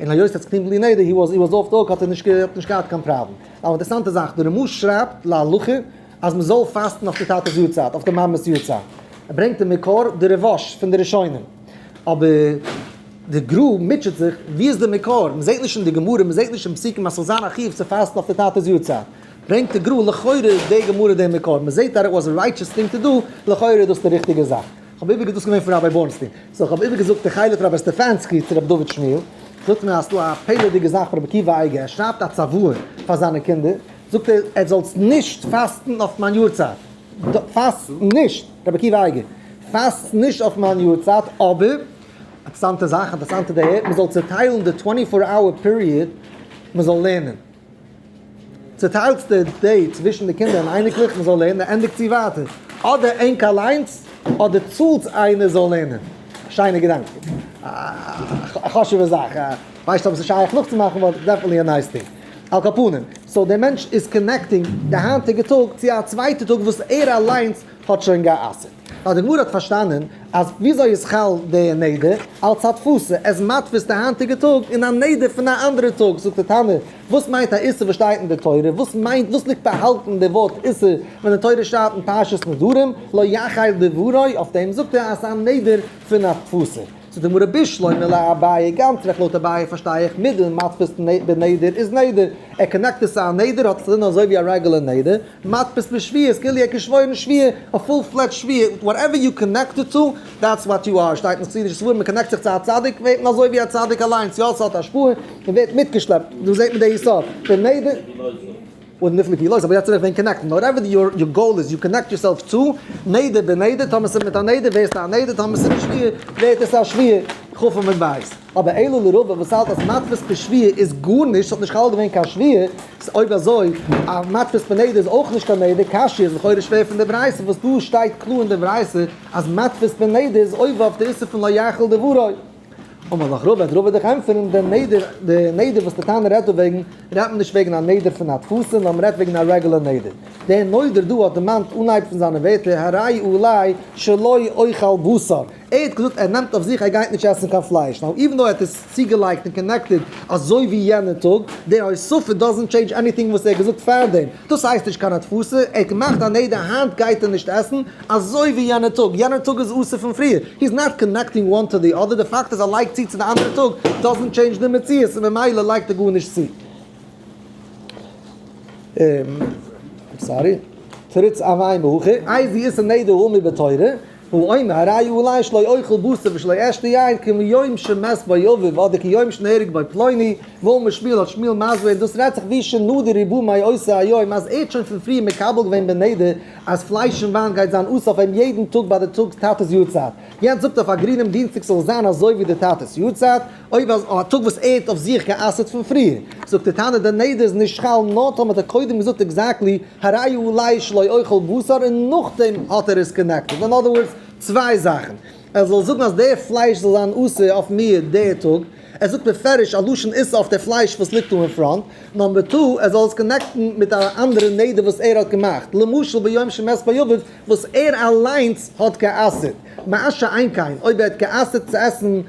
און היות ער האט עס געטון בלי נדר, he was he was off the hook, האט ער נישט נישט געהאט קיין פראבלעם. אבער אינטערעסאנטע זאך, די רמ"א שרייבט להלכה אז מ'זאל פאסטן אויף די טאטע'ס יארצייט, אויף די מאמע'ס יארצייט. ער ברענגט די מקור די ריב"ש פון די ראשונים. אבער די גר"א מוטשעט זיך, ווי איז די מקור? מ'זעט נישט אין די גמרא, מ'זעט נישט אין פסוקים אז ס'זאל זיין א חיוב צו פאסטן אויף די טאטע'ס יארצייט. ברענגט די גר"א לכאורה איז די גמרא די מקור, מ'זעט אז it was a righteous thing to do, לכאורה איז דאס די ריכטיגע זאך. כ'האב איבער דאס געווען פון ראביי בורנסטין. so כ'האב איבערגעזאגט די חלק פון רבי סטעפאנסקי צו רבי דוד שמואל. זאגט מיר אז ס'דא א פלא'דיגע זאך פון רבי עקיבא אייגער, ער שרייבט א צוואה פאר זיינע קינדער, זאגט ער, עטס זאלטס נישט פאסטן אויף מיין יארצייט, פאסט נישט, רבי עקיבא אייגער, פאסט נישט אויף מיין יארצייט, אבער, אינטערעסאנטע זאך, אינטערעסאנטע דעה, מ'זאל צעטיילן די twenty four hour period, מ'זאל לערנען. צעטיילטס די day צווישן די קינדער און אייניקלעך, מ'זאל לערנען, ענדיגט צו ווייטער. אדער ענק אליינס, אדער צאלטס איינער זאל לערנען. שיינע געדאנק. א חשוב'ע זאך. ווייסט אויב ס'איז שייך נאכצומאכן, but definitely a nice thing. על כל פנים, so דער מענטש איז connecting די היינטיגע טאג צו א צווייטע טאג וואס ער אליינס האט שוין גע'אסר'ט. ווייל די גמרא האט פארשטאנען אז וויאזוי איז חל די נדר אלץ הדפסה, עס מדפיס די היינטיגע טאג אין א נדר פון א אנדערע טאג, זאגט די תנא, וואס מיינט א איסור וואס שטייט אין די תורה, וואס מיינט, וואס ליגט באהאלטן אין די ווארט איסור ווען די תורה שרייבט אין פרשת נדרים, לא יחל דברו, אויף דעם זאגט ער אז ס'איז א נדר פון הדפסה. זאגט די גמרא בשלמא לאביי, גאנץ רעכט לויט אביי פארשטיי איך מדמתפיס בנדר איז נדר, ער connect עס צו א נדר האט עס א דין אזוי ווי א רעגולער נדר, מתפיס בשבועה איז כאילו ער האט געשוואוירן שבועה, א full fledged שבועה, whatever you connect it to, that's what you are, שטייט אין חסידישע ספרים מען connect זיך צו א צדיק ווערט מען אזוי ווי א צדיק אליינס, יא ס'האט השפעה, מען ווערט מיטגעשלעפט, דא זעט מען די יסוד, בנדר. און נפלא כי לא אבער יעצט ווען connect ן, whatever your goal איז, you connect yourself to, נדר בנדר, טאמער ס'איז מיט א נדר ווערסטו א נדר, טאמער ס'איז מיט שבועה ווערט עס א שבועה, כ' עמוד בית. אבער אלא לרבא וואס האלט אז מתפיס בשבועה איז גארנישט, ס'האט נישט חל געווען קיין שבועה, איז אויב אזוי א מתפיס בנדר איז אויך נישט קיין נדר, קשיא איז לכאורה שווער פון די ברייתא וואס דא שטייט קלאר אין די ברייתא אז מתפיס בנדר איז עובר אויף די איסור פון לא יחל דברו. אמר לך רבא, וועט רבא דיך ענטפערן, די נדר, די נדר וואס די תנא רעדט דא וועגן, רעדט מען נישט וועגן א נדר פון הדפסה, נאר מען רעדט וועגן א רעגולער נדר. דער נודר דא האט דערמאנט אנהייב פון זיינע ווערטער, הרי עלי שלא אוכל בשר. ער האט געזאגט ער נעמט אויף זיך ער גייט נישט עסן קיין פלייש. Now even though ער האט עס צוגעלייגט און connected אזוי ווי יענע טאג, די הוספה doesn't change anything וואס ער האט געזאגט פארדעם. דאס הייסט נישט קיין הדפסה, ער האט געמאכט א נדר היינט גייט ער נישט עסן, אזוי ווי יענע טאג, יענע טאג איז אסור פון פריער, he is not connecting one to the other, די פאקט אז ער לייגט צו צו די אנדערע טאג doesn't change די מציאות און ממילא לייגט ער גארנישט צו. Sorry. תריץ אביי מהכא, איזהו איסור נדר האמור בתורה, הוא אומר הרי עלי שלא אוכל בשר ושלא אשתה יין כמיום שמת בו אביו אדער כיום שנהרג בו פלוני, ואמר שמואל האט שמואל מסביר און דאס רעדט זיך ווי שנדר ובא מאותו היום אז ער האט שוין פון פריער מקבל געווען בנדר אז פלייש און וויין גייט זיין אסור אויף אים יעדן טאג ביי די טאג טאטע'ס יארצייט. יענץ זאגט אויף א גרינעם דינסטאג ס'זאל זיין אזוי ווי די טאטע'ס יארצייט, אויב אז א טאג וואס ער האט אויף זיך גע'אסר'ט פון פריער. זאגט די תנא די נדר איז נישט חל נאר טאמער האט ער קודם געזאגט exactly הרי עלי שלא אוכל בשר און נאכדעם האט ער עס connected. אין other words, צוויי זאכן. ער זאל זאגן אז די פלייש זאל זיין אסור אויף מיר די טאג. ער זאגט בפירוש א לשון איסור אויף די פלייש וואס ליגט דא אין front. number two, ער זאל עס connect ן מיט א אנדערע נדר וואס ער האט געמאכט, למשל ביום שמת בו אביו וואס ער אליינס האט גע'אסר'ט, מה שאין כן אויב ער האט גע'אסר'ט צו עסן,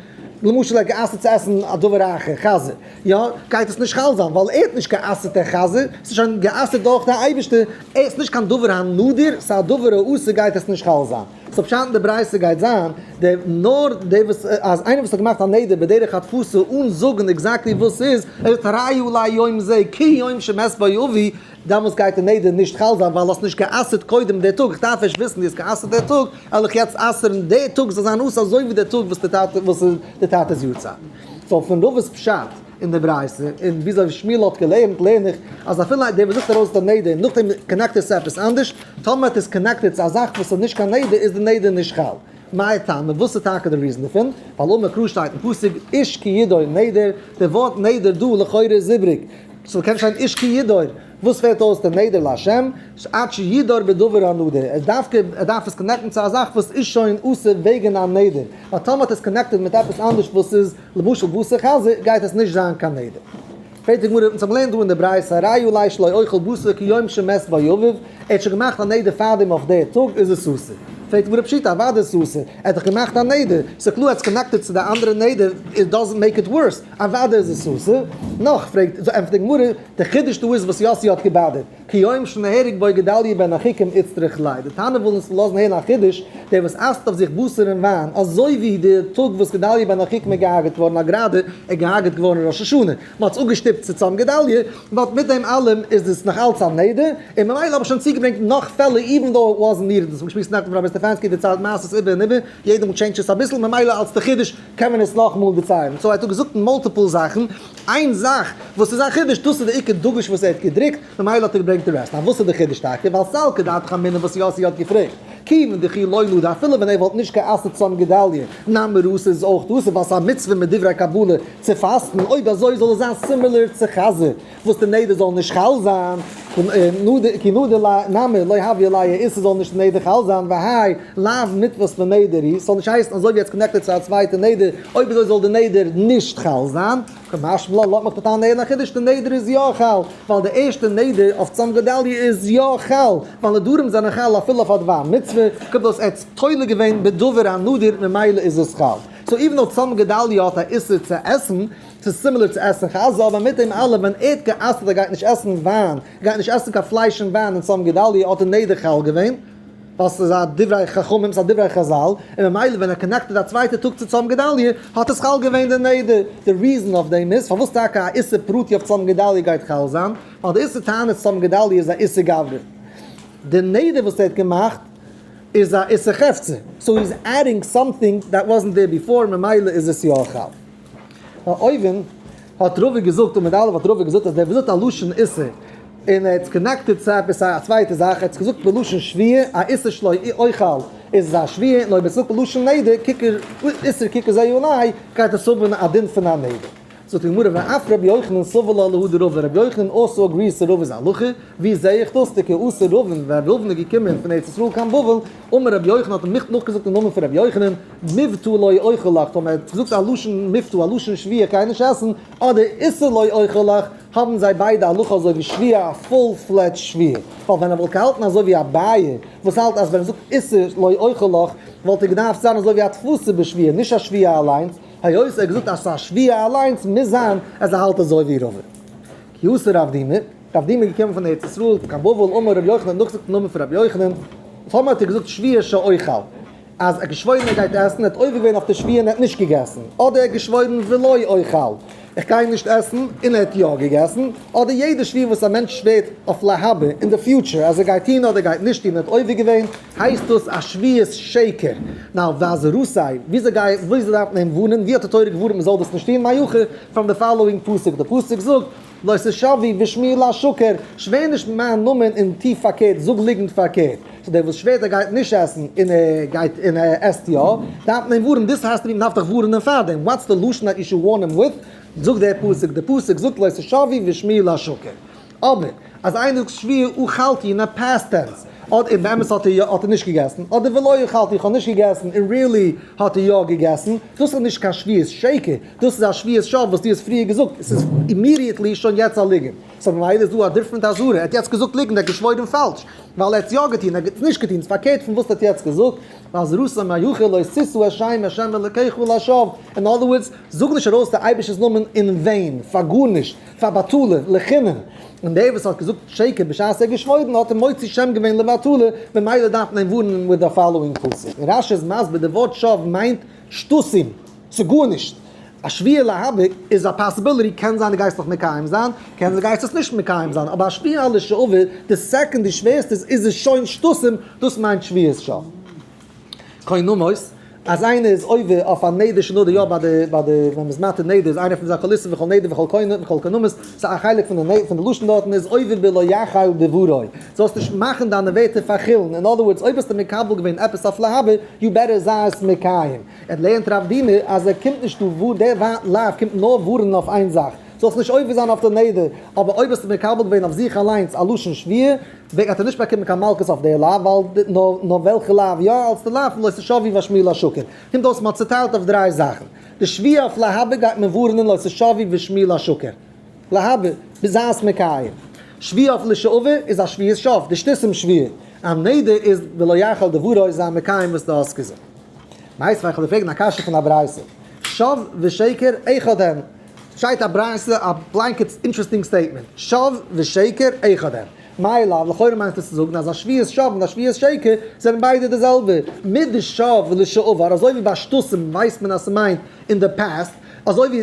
למשל ער האט גע'אסר'ט צו עסן א דבר אחר, חזיר, יא, גייט עס נישט חל זיין, ווייל ער האט נישט גע'אסר'ט דער חזיר, ס'איז שוין גע'אסר'ט דורך דער אייבערשטער, עס איז נישט קיין דבר הנדור, ס'איז א דבר האסור גייט עס נישט חל זיין. so פשט אין די ברייתא גייט זיין, דער נאר דער וואס אז איינער וואס האט געמאכט א נדר בדרך הדפסה אן זאגן exactly וואס ס'איז, ער זאגט הרי עלי יום זה כיום שמת בו אבי, דעמאלטס גייט די נדר נישט חל זיין ווייל האסט נישט גע'אסר'ט קודם דער טאג, איך דארף ערשט וויסן דו האסט גע'אסר'ט דער טאג, וועל איך יעצט אסר'ן דער טאג זאל זיין אסור אזוי ווי דער טאג וואס די טאטע וואס איז די טאטע'ס יארצייט. so פון רבא'ס פשט אין די ברייתא און וויאזוי שמואל האט געלערנט לערן איך אז אפילו דער וואס זאגט ארויס די נדר און נאכדעם connect ער עס צו עפעס אנדערש, טאמער האט עס connected צו א זאך וואס איז נישט קיין נדר איז די נדר נישט חל. מאי טעמא? וואס איז טאקע די reason דערפון? ווייל אמר קרא שטייט אין פסוק איש כי ידור נדר, די ווארט נדר דא לכאורה איז איבריג, so קען שטיין איש כי ידור, וואס פעלט אויס די נדר להשם? עד שידור בדבר הנדור, ער דארף ער דארף עס connect ן צו א זאך וואס איז שוין אסור וועגן א נדר, ווייל טאמער האט עס connected מיט עפעס אנדערש וואס איז למשל בשר חזיר גייט עס נישט זיין קיין נדר. פרעגט די גמרא, אונז האבן געלערנט דא אין די ברייתא הרי עלי שלא אוכל בשר כיום שמת בו אביו, ער האט שוין געמאכט א נדר פארדעם אויף די טאג איז עס אסור. פרעגט די גמרא פשיטא אוודאי איז עס אסור, ער האט דאך געמאכט א נדר, ס'איז קלאר אז connected צו די אנדערע נדר, it doesn't make it worse, אוודאי איז עס אסור. נאך פרעגט, ענטפערט די גמרא, די חידוש דא איז וואס יאסי האט געבאדערט, כיום שנהרג בו גדליה בן אחיקם איצטריך ליה, די תנא וויל אונז לאזן הערן א חידוש, דער וואס אסר'ט אויף זיך בשר און וויין, אזוי ווי די טאג וואס גדליה בן אחיקם איז געהארגעט געווארן, א גראדע איז געהארגעט געווארן ראש השנה, מען האט עס אפגעשטופט צו צום גדליה, but מיט דעם אלעם איז עס נאך אלץ א נדר, און ממילא האב איך שוין צוגעברענגט נאך פעלער even though it wasn't needed, דאס האט מען געשמועסט נעכטן פון רבי סטעפאנסקי דערציילט מעשות איבער און איבער, יעדע מאל change ט עס אביסל, ממילא אלץ די חידוש קען מען עס נאכאמאל דערציילן, so ער האט דא געזאגט multiple זאכן, איין זאך וואס איז א חידוש, דאס איז די עיקר דגוש וואס ער האט געדרוקט, ממילא האט ער געברענגט די rest. נאר וואס איז די חידוש טאקע? ווייל סלקא דעתך אמינא וואס יאסי האט געפרעגט, כיוון דכי לא נדר אפילו ווען ער וואלט נישט גע'אסר'ט צום גדליה, נמי אסור איז אויך אסור ווייל ס'איז א מצוה מדברי קבלה צו פאסטן, אויב אזוי זאל עס זיין similar צו חזיר וואס די נדר זאל נישט חל זיין, כי נדר נמי לא הוי עליה איסור זאל נישט די נדר חל זיין, והאי לאו מיתפס לנדר הוא, ס'זאל נישט הייסן אזוי ווי עס connected צו א צווייטע נדר, אויב אזוי זאל די נדר נישט חל זיין. קמשמע לן לאט מיך די תנא הערן א חידוש, די נדר איז יא חל, ווייל די ערשטע נדר אויף צום גדליה איז יא חל, ווייל נדרים זענען חל אפילו אויף א דבר מצוה, קומט אויס ער האט תולה געווען בדבר הנדור ממילא איז עס חל. so even though צום גדליה האט א איסור צו עסן, ס'איז similar צו עסן חזיר, אבער מיט דעם אלעם ווען ער האט גע'אסר'ט ער גייט נישט עסן וויין, גייט נישט עסן קיין פלייש און וויין אין צום גדליה האט די נדר חל געווען. ווייל ס'איז א דברי חכמים, ס'איז א דברי חזל, און ממילא ווען ער connected א צווייטע טאג צו צום גדליה, האט עס חל געווען די נדר. די reason אויף דעם איז, פארוואס טאקע א איסור פרטי אויף צום גדליה גייט חל זיין, ווייל די איסור תענית צום גדליה איז א איסור גברא. די נדר וואס ער האט געמאכט איז א איסור חפצא, so he's adding something that wasn't there before, ממילא איז עס יא חל. אויבן האט רבא געזאגט און מיט אלעם האט רבא געזאגט אז דער וואס זאגט א לשון איסור און ער האט עס connected צו עפעס א צווייטע זאך, ער האט עס געזאגט בלשון שבועה, א איסור שלא אוכל איז עס א שבועה, און אויב עס זאגט בלשון נדר, ככר איסור ככר זה אולי, גייט עס האבן א דין פון א נדר. זאגט די גמרא ואף רבי יוחנן סבר לה להא דרבא, רבי יוחנן also agrees צו רבא'ס הלכה, ווי זעה איך דאס? דכי אתא רבין, ווען רבין איז געקומען פון ארץ ישראל קיין בבל, אמר רבי יוחנן האט ער מיך נאכגעזאגט אין נאמען פון רבי יוחנן, מבטא לא אוכל לך, טאמער ער האט געזאגט א לשון מבטא א לשון שבועה איך גיי נישט עסן, אדער איסור לא אוכל לך, האבן זיי ביידע הלכה אזוי ווי שבועה א full fledged שבועה, ווייל ווען ער וואלט געהאלטן אזוי ווי אביי וואס האלט אז ווען ער זאגט איסור לא אוכל לך וואלט ער געדארפט זיין אזוי ווי א תפוסה בשבועה נישט א שבועה אליינס, היות ער האט געזאגט אז ס'איז א שבועה אליינס מוז זיין אז ער האלט אזוי ווי רבא. כי אתא רב דימי, רב דימי איז געקומען פון ארץ ישראל קיין בבל, אמר רבי יוחנן, נאכגעזאגט אין נאמען פון רבי יוחנן, טאמער האט ער געזאגט שבועה שאוכל, אז ער האט געשוואוירן ער גייט עסן, ער האט עובר געווען אויף די שבועה און ער האט נישט געגעסן, אדער ער האט געשוואוירן ולא אוכל, איך גיי נישט עסן, און ער האט יא געגעסן, אדער יעדע שבועה וואס א מענטש שווערט אויף להבא, אין די future, אז ער גייט טון אדער גייט נישט טון, ער האט עובר געווען, הייסט דאס א שבועת שקר. now ואזהרתיה, וויאזוי גיי, וויאזוי דארף מען אים ווארנען, ווי האט די תורה געווארנט מען זאל דאס נישט טון, מהיכא, from the following פסוק, די פסוק זאגט, לא תשבעו בשמי לשקר, שווער נישט מיט מיין נאמען און טו פארקערט, זאג ליגנט פארקערט. so דער וואס שווערט ער גייט נישט עסן און ער גייט און ער עסט יא, דארף מען אים ווארענען, דאס הייסט מען דארף דיך ווארענען פארדעם, what's the לשון that you should warn him with, זאגט דער פסוק, דער פסוק זאגט לא תשבעו בשמי לשקר. אבער אז איינער זאגט שבועה אכלתי אין א past tense. אדער און באמת האט ער יא האט ער נישט געגעסן, אדער ולא אכלתי איך האב נישט געגעסן און really האט ער יא געגעסן, דאס איז נישט קיין שבועת שקר, דאס איז א שבועת שוא וואס דו האסט פריער געזאגט, עס איז immediately שוין יעצט א ליגנט, so ממילא איז דא א different אזהרה, ער האט יעצט געזאגט ליגנט, ער האט געשוואוירן פאלש, ווייל ער האט עס יא געטון, ער האט עס נישט געטון, ס'איז פארקערט פון וואס ער האט יעצט געזאגט, ואזהרתה מהיכא לא תשא את שם השם אלקיך לשווא, in other words, זאג נישט ארויס די אייבערשטער'ס נאמען אין vain, פאר גארנישט, פאר בטלה, לחינם. און דער וואס האט געזאגט שקר בשעת ער האט געשוואוירן האט ער מוציא שם געווען לבטלה, ממילא דארף מען אים ווארענען with the following פסוק. און רש"י איז מסביר די ווארט שוא מיינט שטותים, ס'איז גארנישט. א שבועה להבא איז א possibility, קען זיין דו גייסט נאך מקיים זיין, קען זיין דו גייסט עס נישט מקיים זיין, אבער א שבועה לשעבר, די second דו שווערסט עס איז עס שוין שטותים, דאס מיינט שבועת שוא. קונמות, אז איינער איז עובר אויף א נדר שנדר יא ביי די ביי די ווען מ'איז מתיר נדר איז איינער פון זיי כל איסור וכל נדר וכל קונם וכל קונמות, ס'איז א חלק פון די פון די לשון דארטן איז עובר בלא יחל דברו, זאלסט נישט מאכן דיינע ווערטער פאר חולין, in other words אויב האסטו מקבל געווען עפעס אויף להבא, you better זיי עס מקיים. ער לערנט רב דימי אז ער קומט נישט דא וואר דער לאו קומט נאר ווארענען אויף איין זאך, זאלסט נישט עובר זיין אויף די נדר, אבער אויב האסטו מקבל געווען אויף זיך אליינס א לשון שבועה, וועג האט ער נישט באקומען קיין מלקות אויף די לאו, ווייל נאר וועלכע לאו יא, אלס די לאו פון לא תשבו והשמיעו לשקר. קומט אויס מ'האט צוטיילט אויף דריי זאכן. די שבועה אויף להבא גייט מען ווארענען לא תשבו והשמיעו לשקר. להבא, ביז זיי'ס מקיים. שבועה אויף לשעבר איז א שבועת שוא, די שטותים שבועה. א נדר איז ולא יחל דברו איז זיין מקיים וואס די האסט געזאגט. מיתיבי איך וועל דיר פרעגן א קשיא פון א ברייתא. שוא ושקר אחד הם. שטייט א ברייתא א blanket interesting statement. שוא ושקר אחד הם. מאי לאו, לכאורה מיינט עס צו זאגן אז א שבועת שוא און א שבועת שקר זענען ביידע די זעלבע, מדשב לשעבר, אזוי ווי ביי שטותים ווייסט מען אז ס'מיינט אין די past, אזוי ווי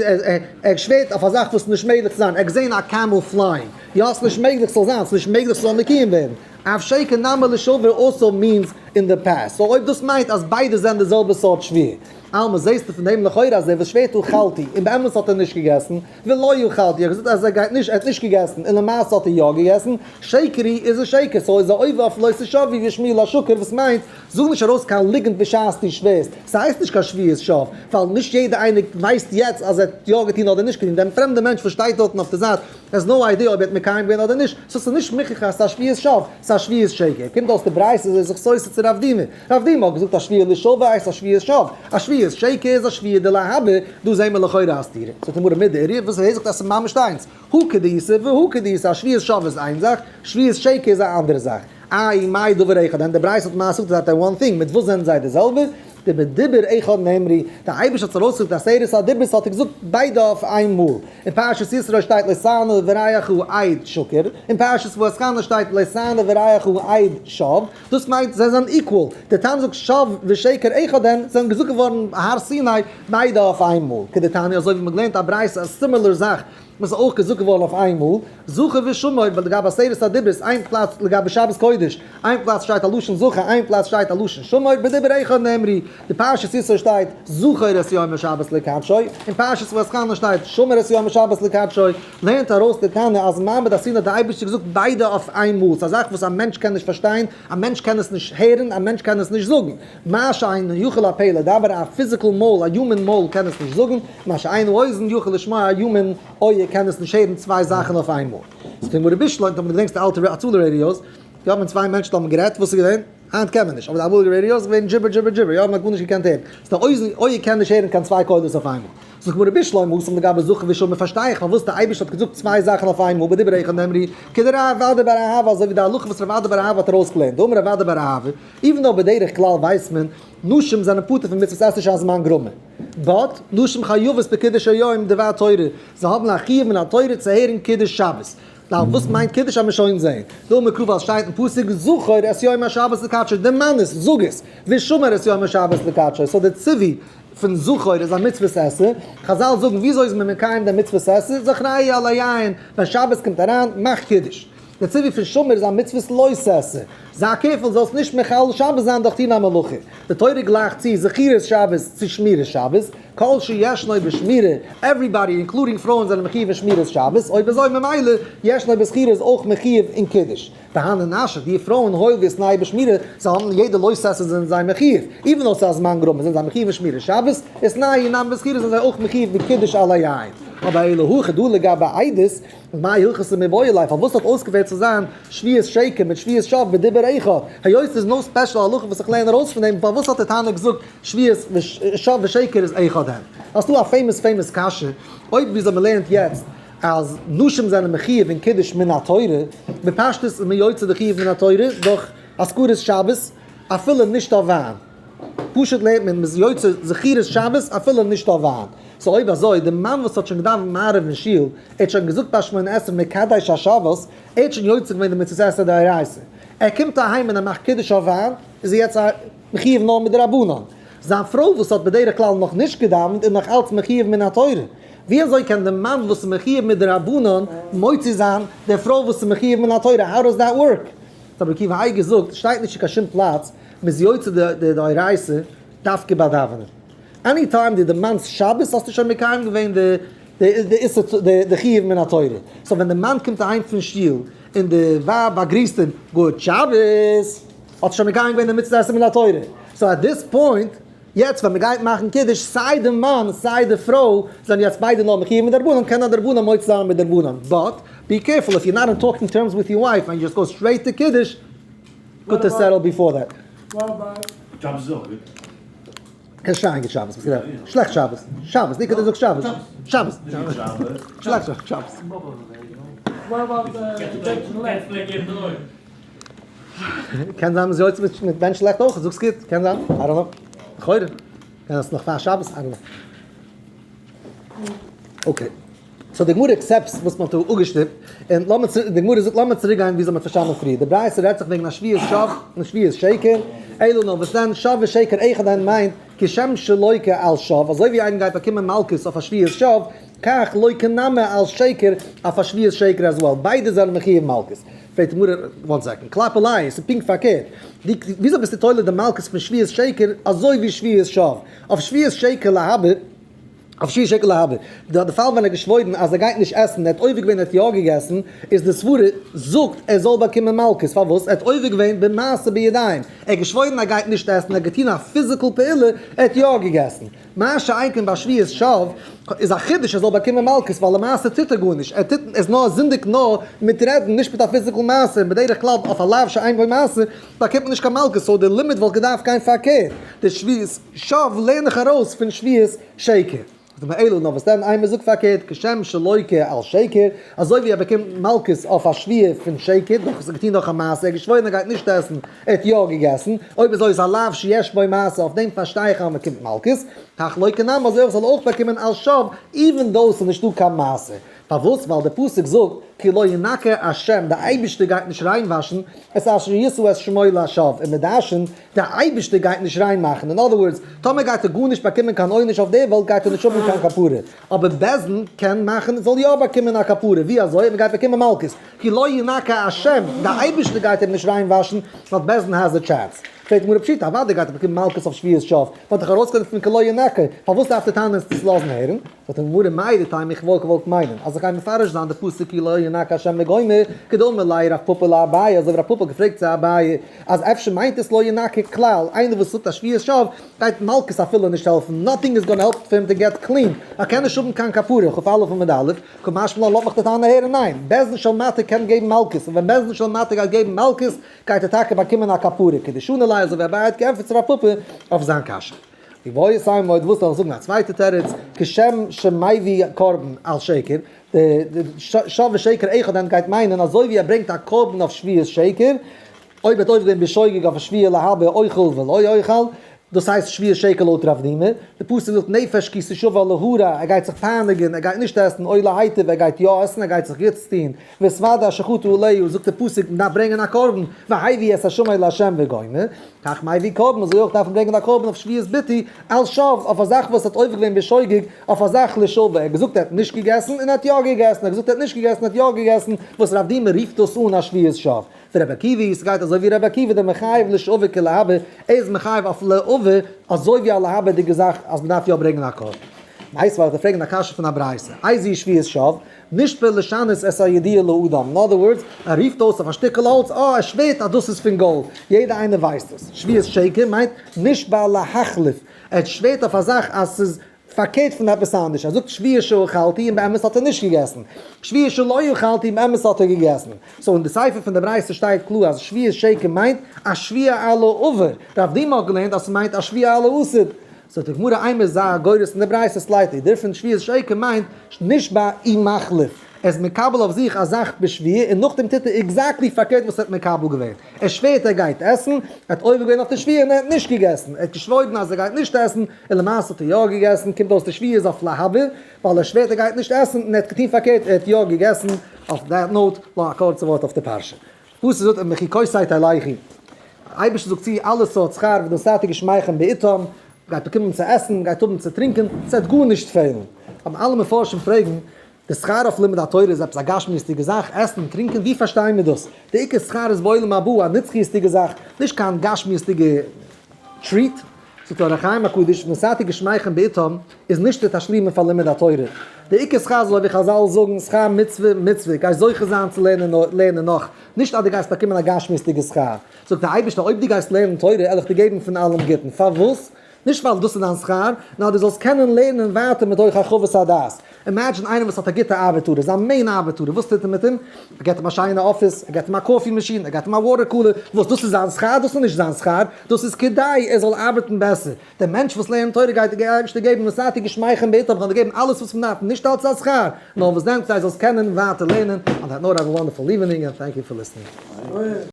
ער שווערט אויף א זאך וואס איז נישט מעגליך צו זיין, ער האט געזען א camel flying, יא ס'איז נישט מעגליך ס'זאל זיין, ס'איז נישט מעגליך ס'זאל מקוים ווערן, אף שקר נמי לשעבר also means in the past, so אויב דאס מיינט אז ביידע זענען די זעלבע סארט שבועה, אלמא זעסטו פון דעם לכאורה אז דער וואס שווערט אכלתי און באמת האט ער נישט געגעסן, ולא אכלתי, ער האט געזאגט אז ער גייט נישט, ער האט נישט געגעסן, און למעשה האט ער יא געגעסן, שקר הוא איז עס שקר, so איז ער עובר אויף לא תשבו והשמיעו לשקר, וואס מיינט, זאג נישט ארויס קיין ליגנט בשעת דו שווערסט, ס'הייסט נישט קיין שבועת שוא, ווייל נישט יעדער איינער ווייסט יעצט אז ער האט יא געטון אדער נישט געטון, דער פרעמדער מענטש וואס שטייט דארטן אויף די זייט has no idea אויב ער האט מקיים געווען אדער נישט, so ס'איז נישט מוכרח אז ס'איז א שבועת שוא, ס'איז א שבועת שקר, קומט אויס די ברייתא איז ער זיך סותר צו רב דימי, רב דימי האט געזאגט א שבועה לשעבר הייסט א שבועת שוא, א שבועת שקר איז א שבועה דלהבא, דא זעהן מיר לכאורה א סתירה, זאגט די גמרא מידי איריא, וואס ער זאגט אז ס'איז ממש איינס, הא כדאיתא והא כדאיתא, א שבועת שוא איז איין זאך, שבועת שקר איז א אנדערע זאך, איי מאי דבר אחד, דען די ברייתא האט מעשה געזאגט אז one thing, מיט וואס זענען זיי די זעלבע? דבדיבור אחד נאמרו, דער אייבערשטער האט ארויסגעזאגט עשרת הדיברות האט ער געזאגט ביידע אויף איין מאל, אין פרשת יתרו שטייט לא תענה לרעך עד שקר, אין פרשת ואתחנן שטייט לא תענה לרעך עד שוא, דאס מיינט זיי זענען equal, דער תנא זאגט שוא ושקר אחד הם, זענען געזאגט געווארן הר סיני ביידע אויף איין מאל, כדתניא אזוי ווי מ'האט געלערנט א ברייתא א similar זאך וואס איז אויך געזאגט געווארן אויף איין מאל, זכור ושמור, ווייל לגבי עשרת הדיברות איין פלאץ לגבי שבת קודש, איין פלאץ שטייט א לשון זכור איין פלאץ שטייט א לשון שמור, בדיבור אחד נאמרו, די פרשת יתרו שטייט זכור את יום השבת לקדשו, אין פרשת ואתחנן שטייט שמור את יום השבת לקדשו, לערנט ארויס די תנא אז מעמד הר סיני האט די אייבערשטער געזאגט ביידע אויף איין מאל, ס'איז א זאך וואס א מענטש קען נישט פארשטיין, א מענטש קען עס נישט הערן, א מענטש קען עס נישט זאגן, מה שאין יכול הפה לדבר, א physical מויל, א human מויל קען עס נישט זאגן, מה שאין האוזן יכול לשמוע, א human אויער קען עס נישט הערן צוויי זאכן אויף איין מאל. זאגט די גמרא בשלמא, אויב דו געדענקסט די אלטע הצלה radios, יא ווען צוויי מענטשן האבן גערעדט, וואס איז געווען? היינט קען מען נישט, אבער די אמאליגע radios איז געווען gibber gibber gibber, יא מען האט גארנישט געקענט הערן, ס'איז די אוזן, אויער קען נישט הערן קיין צוויי קולות אויף איינמאל. זאגט גמרא בשלמא התם לגבי זכור ושמור פארשטיי איך פארוואס די אייבערשטער האט געזאגט צוויי זאכן אויף איינמאל בדיבור אחד נאמרו, כדרב אדא בר אהבה אזוי ווי די הלכה וואס רב אדא בר אהבה האט ארויסגעלערנט, דאמר רב אדא בר אהבה, even though בדרך כלל ווייסט מען נשים זענען פטור פון מצוות עשה שהזמן גרמא, but נשים חייבות בקידוש היום דבר תורה, זיי האבן א חיוב מן התורה צו הערן קידוש שבת. נאר וואס מיינט קידוש אז מיר שוין זעהן. דאמר קרא ווייל שטייט אין פסוק זכור את יום השבת לקדשו דערמאן עס, זאג עס, ושמור את יום השבת לקדשו, so די ציווי פון זכור איז א מצוות עשה, חזל זאגן וויאזוי איז מען מקיים די מצוות עשה, זכרהו על היין, ווען שבת קומט אריין, מאך קידוש. די ציווי פון שמור איז א מצוות לא תעשה, זיי careful זאלסט נישט מחלל שבת זיין דורך טון א מלאכה. די תורה גלייכט צו זכירת שבת צו שמירת שבת, כל שישנו בשמירה, everybody including פרויען זענען מחיוב אין שמירת שבת, אויב אזוי ממילא ישנו בזכירה איז אויך מחיוב אין קידוש. והני נשי, די פרויען הואיל ואיתנהו בשמירה, זיי האבן יעדע לא תעשה זענען זיי מחיוב, even though ס'איז א זמן גרמא זענען זיי מחיוב אין שמירת שבת, איתנהו נמי בזכירה זענען זיי אויך מחיוב בקידוש על היין. אבער אלא הכא דא לגבי עדות, מאי הלכתא מיבעי ליה, פארוואס האט אויסגעפעלט צו זיין שבועת שקר מיט שבועת שוא בדיבור אחד? היות ס'איז no special הלכה וואס איך לערן ארויס פון דעם, פארוואס האט דער תנא געזאגט שבועת שוא ושקר איז אחד הן? האסטו א famous famous קשיא, אויב וויאזוי מ'לערנט יעצט אז נשים זענען מחיוב אין קידוש מן התורה, בפשטות איז מען יוצא די חיוב מן התורה דורך הזכרת שבת אפילו נישט אויף וויין. פשוט לערנט מען מ'איז יוצא זכירת שבת אפילו נישט אויף וויין. so אויב אזוי די מאן וואס האט שוין געדאווענט מעריב אין שול, ער האט שוין געזאגט ביי שמונה עשרה מקדש השבת, ער האט שוין יוצא געווען די מצות עשה דאורייתא. ער קומט אהיים און ער מאכט קידוש אויף וויין, איז ער יעצט א מחיוב נאר מדרבנן. זיין פרוי וואס האט בדרך כלל נאך נישט געדאווענט איז נאך אלץ מחיוב מן התורה. ווי אזוי קען די מאן וואס איז מחיוב מדרבנן מוציא זיין די פרוי וואס איז מחיוב מן התורה? How does that work? האט רבי עקיבא איגר געזאגט, שטייט נישט אין קיין שום פלאץ מ'איז יוצא די דאורייתא דווקא ביי דאווענען. Any time דו דערמאנסט שבת האסטו שוין מקיים געווען די איסור די חיוב מן התורה. So ווען די מאן קומט אהיים פון שול און די ווייב באגריסט אים גוט שבת האט שוין מקיים געווען די מצוה עשה מן התורה. So at this point יעצט ווען מ'גייט מאכן קידוש סיי די מאן סיי די פרוי זענען יעצט ביידע נאר מחיוב מדרבנן קען א דרבנן מוציא זיין מדרבנן but be careful if you're not in talking terms with your wife and you just go straight to קידוש good to settle before that. שבת איז אויך גוט. קענסט שרייען גוט שבת, וואס געדענק איך? שלעכט שבת. שבת, ניק דו זאגסט שבת. שבת. שלעכט שבת. קען זיין מ'איז יוצא מיט בענטשן לעכט אויך, זאגסט גוט, קען זיין, I don't know. לכאורה. קען זיין ס'איז נאך פאר שבת, I don't know. Okay. So די גמרא accepts וואס מ'האט דא אפגעשטופט, און לאמיר צו, די גמרא זאגט לאמיר צוריק גיין וויאזוי מ'האט פארשטאנען פריער, די ברייתא רעדט זיך וועגן א שבועת שוא און שבועת שקר, אלא נאר וואס דען שוא ושקר אחד הן מיינט כשם שלוקה על שוא, אזוי ווי איינער גייט באקומען מלקות אויף א שבועת שוא, כך לוקה נמי על שקר אויף א שבועת שקר as well, ביידע זענען מחיוב מלקות. פרעגט די גמרא, one second, כלפי לייא, ס'איז פונקט פארקערט, די וויאזוי ביסטו תולה די מלקות פון שבועת שקר אזוי ווי שבועת שוא, אויף שבועת שקר להבא, אויף שבועת שקר להבא, די פאל ווען ער האט געשוואוירן אז ער גייט נישט עסן, ער האט עובר געווען ער האט יא געגעסן, איז די סברה זאגט ער זאל באקומען מלקות, פארוואס? ער האט עובר געווען במעשה בידיים, ער האט געשוואוירן ער גייט נישט עסן, ער האט געטון א physical פעולה, ער האט יא געגעסן. מה שאין כן ביי שבועת שוא, איז א חידוש ער זאל באקומען מלקות, ווייל למעשה טוט ער גארנישט, ער טוט, ער איז נאר זינדיג נאר מיט רעדן, נישט מיט א physical מעשה, און בדרך כלל אויף א לאו שאין בו מעשה, באקומט מען נישט קיין מלקות, so די לימוד וואלט געדארפט גיין פארקערט, די שבועת שוא לערן איך ארויס פון שבועת שקר. זאגט מען אלא נאר וואס דען איינער זאגט פארקערט כשם שלוקה על שקר, אזוי ווי ער באקומט מלקות אויף א שבועה פון שקר, דורך עס געטון דורך א מעשה, ער האט געשוואוירן ער גייט נישט עסן, ער האט יא געגעסן, אויב אזוי איז א לאו שיש בו מעשה, אויף דעם פארשטיי איך אז מען באקומט מלקות, כך לוקה נמי אזוי אויך זאל ער אויך באקומען על שוא, even though ס'איז נישטא קיין מעשה. פארוואס? ווייל דער פסוק זאגט, כי לא ינקה השם, דער אייבערשטער גייט נישט ריינוואשן, את אשר ישא את שמו לשווא, און מיר דרש'ן, דער אייבערשטער גייט נישט ריין מאכן, in other words, טאמער גייט ער גארנישט באקומען קיין עונש אויף דער וועלט גייט ער נישט האבן קיין כפרה, אבער בית דין קען מאכן ער זאל יא באקומען א כפרה, ווי אזוי? מען גייט באקומען מלקות, כי לא ינקה השם, דער אייבערשטער גייט אים נישט ריין וואשן, ווייל בית דין has a chance. פרעגט די גמרא פשיטא, אוודאי גייט ער באקומען מלקות אויף שבועת שוא, מען האט דאך ארויסגענומען פון כי לא ינקה, פארוואס דארף דער תנא אונז דאס לאזן הערן? זאגט די גמרא מהו דתימא איך וואלט געוואלט מיינען אז איך גיי מפרש זיין די פסוק כי לא ינקה השם וגומר כדאמר ליה רב פפא לאביי אזוי ווי רב פפא האט געפרעגט צו אביי אז אפשר מיינט עס לא ינקה כלל איינער וואס זאגט א שבועת שוא גייט מלקות אפילו נישט העלפן nothing is gonna help him to get clean ער קען נישט האבן קיין כפרה כ"א עמוד א' קא משמע לן לאזט מיך די טענה הערן ניין בית דין של מטה קען געבן מלקות און ווען בית דין של מטה גייט געבן מלקות גייט ער טאקע באקומען א כפרה כדשני ליה אזוי ווי אביי האט געענטפערט צו רב פפא אויף זיין קשיא. ואיבעית אימא אויב ווילסט וועל איך זאגן א צווייטע תירוץ, כשם שמביא קרבן על שקר, די שוא ושקר אחד הן גייט מיינען אזוי ווי ער ברענגט א קרבן אויף שבועת שקר, אויב האט עובר געווען בשוגג אויף א שבועה להבא אוכל ולא אוכל, דאס הייסט שבועת שקר לויט רב דימי, די פסוק זאגט נפש כי תשבע להרע, ער גייט זיך פייניגען, ער גייט נישט עסן, או להיטיב, ער גייט יא עסן, ער גייט זיך גוטס טון, ואת ודאי אשר חטא עליה, זאגט די פסוק מען דארף ברענגען א קרבן, והביא את אשמו לה' וגומר, כך מביא קרבן, אזוי אויך דארף מען ברענגען א קרבן אויף שבועת ביטוי, על שוא, אויף א זאך וואס האט עובר געווען בשוגג, אויף א זאך לשובע, ער האט געזאגט ער האט נישט געגעסן און ער האט יא געגעסן, ער האט געזאגט ער האט נישט געגעסן און ער האט יא געגעסן, וואס רב דימי רופט דאס אן א שבועת שוא. ורבי עקיבא, ס'גייט אזוי ווי רבי עקיבא דער מחייב לשובע כלהבה, ער איז מחייב אויף לעובר, אזוי ווי א להבה'דיגע זאך אז מ'דארף יא ברענגען א קרבן. מיתיבי וועל איך דיר פרעגן א קשיא פון א ברייתא, איזהו שבועת שוא, נשבע לשנות את הידיעה לאדם, in other words, ער רופט אויס אויף א שטיקל האלץ, אה, ער שווערט אז דאס איז פון גאלד, יעדער איינער ווייסט עס. שבועת שקר מיינט נשבע להחליף, ער שווערט אויף א זאך אז ס'איז פארקערט פון עפעס אנדערש, ער זאגט שבועה שאכלתי און באמת האט ער נישט געגעסן, שבועה שלא אכלתי און באמת האט ער געגעסן. so אין די סיפא פון די ברייתא שטייט קלאר אז שבועת שקר מיינט א שבועה על העבר, רב דימא האט געלערנט אז ס'מיינט א שבועה על העתיד. זאגט די גמרא אימא זיי גורס אין די ברייתא slightly different שבועת שקר מיינט נשבע ומחליף, ער איז מקבל אויף זיך א זאך בשבועה און נאכדעם טוט ער exactly פארקערט וואס ער האט מקבל געווען, ער שווערט ער גייט עסן, ער האט עובר געווען אויף די שבועה און ער האט נישט געגעסן, ער האט געשוואוירן אז ער גייט נישט עסן און למעשה האט ער יא געגעסן, קומט אויס די שבועה איז אויף להבא, ווייל ער שווערט ער גייט נישט עסן און ער האט געטון פארקערט ער האט יא געגעסן, אויף that note, נאר א קורצע ווארט אויף די פרשה. וואס איז זאת ובחוקותי תלכו? אייבערשטער זאגט צו אלע סארט שכר ונתתי גשמיכם בעתם, גייט באקומען צו עסן, גייט האבן צו טרינקען, ס'וועט גארנישט פעלן. אבער אלע מפרשים פרעגן, די שכר אויף לימוד התורה איז עפעס א גשמיות'דיגע זאך, עסן און טרינקען, ווי פארשטייען מיר דאס? די עיקר שכר איז בעולם הבא, א נצחיות'דיגע זאך, נישט קיין גשמיות'דיגע treat. זאגט אור החיים הקדוש, ונתתי גשמיכם בעתם איז נישט די תשלומין פאר לימוד התורה. די עיקר שכר זאל ווי חזל זאגן, שכר מצוה מצוה, גייסט זוכה זיין צו לערנען לערנען נאך, נישט אז דו גייסט באקומען א גשמיות'דיגע שכר. זאגט דער אייבערשטער אויב דו גייסט לערנען תורה על איך דיר געבן פון אלעם גוטן, פארוואס? נישט ווייל דאס איז דיין שכר, נאר דו זאלסט קענען לערנען ווייטער מתוך הרחבת הדעת. imagine איינער וואס האט א גוטע ארבעטארער, זיין main ארבעטארער, וואס טוט ער מיט אים? ער געבט אים א שיינע אפיס, ער געבט אים א coffee machine, ער געבט אים א water cooler, וואס דאס איז זיין שכר? דאס איז נישט זיין שכר, דאס איז כדי ער זאל ארבעטן בעסער. דער מענטש וואס לערנט תורה גייט דער אייבערשטער געבן ונתתי גשמיכם בעתם, איך וועל דיר געבן אלעס וואס מען דארף, נישט אלס א שכר, נאר וואס דען כדי זאלסט קענען ווייטער לערנען. On that note, have a wonderful evening and thank you for listening.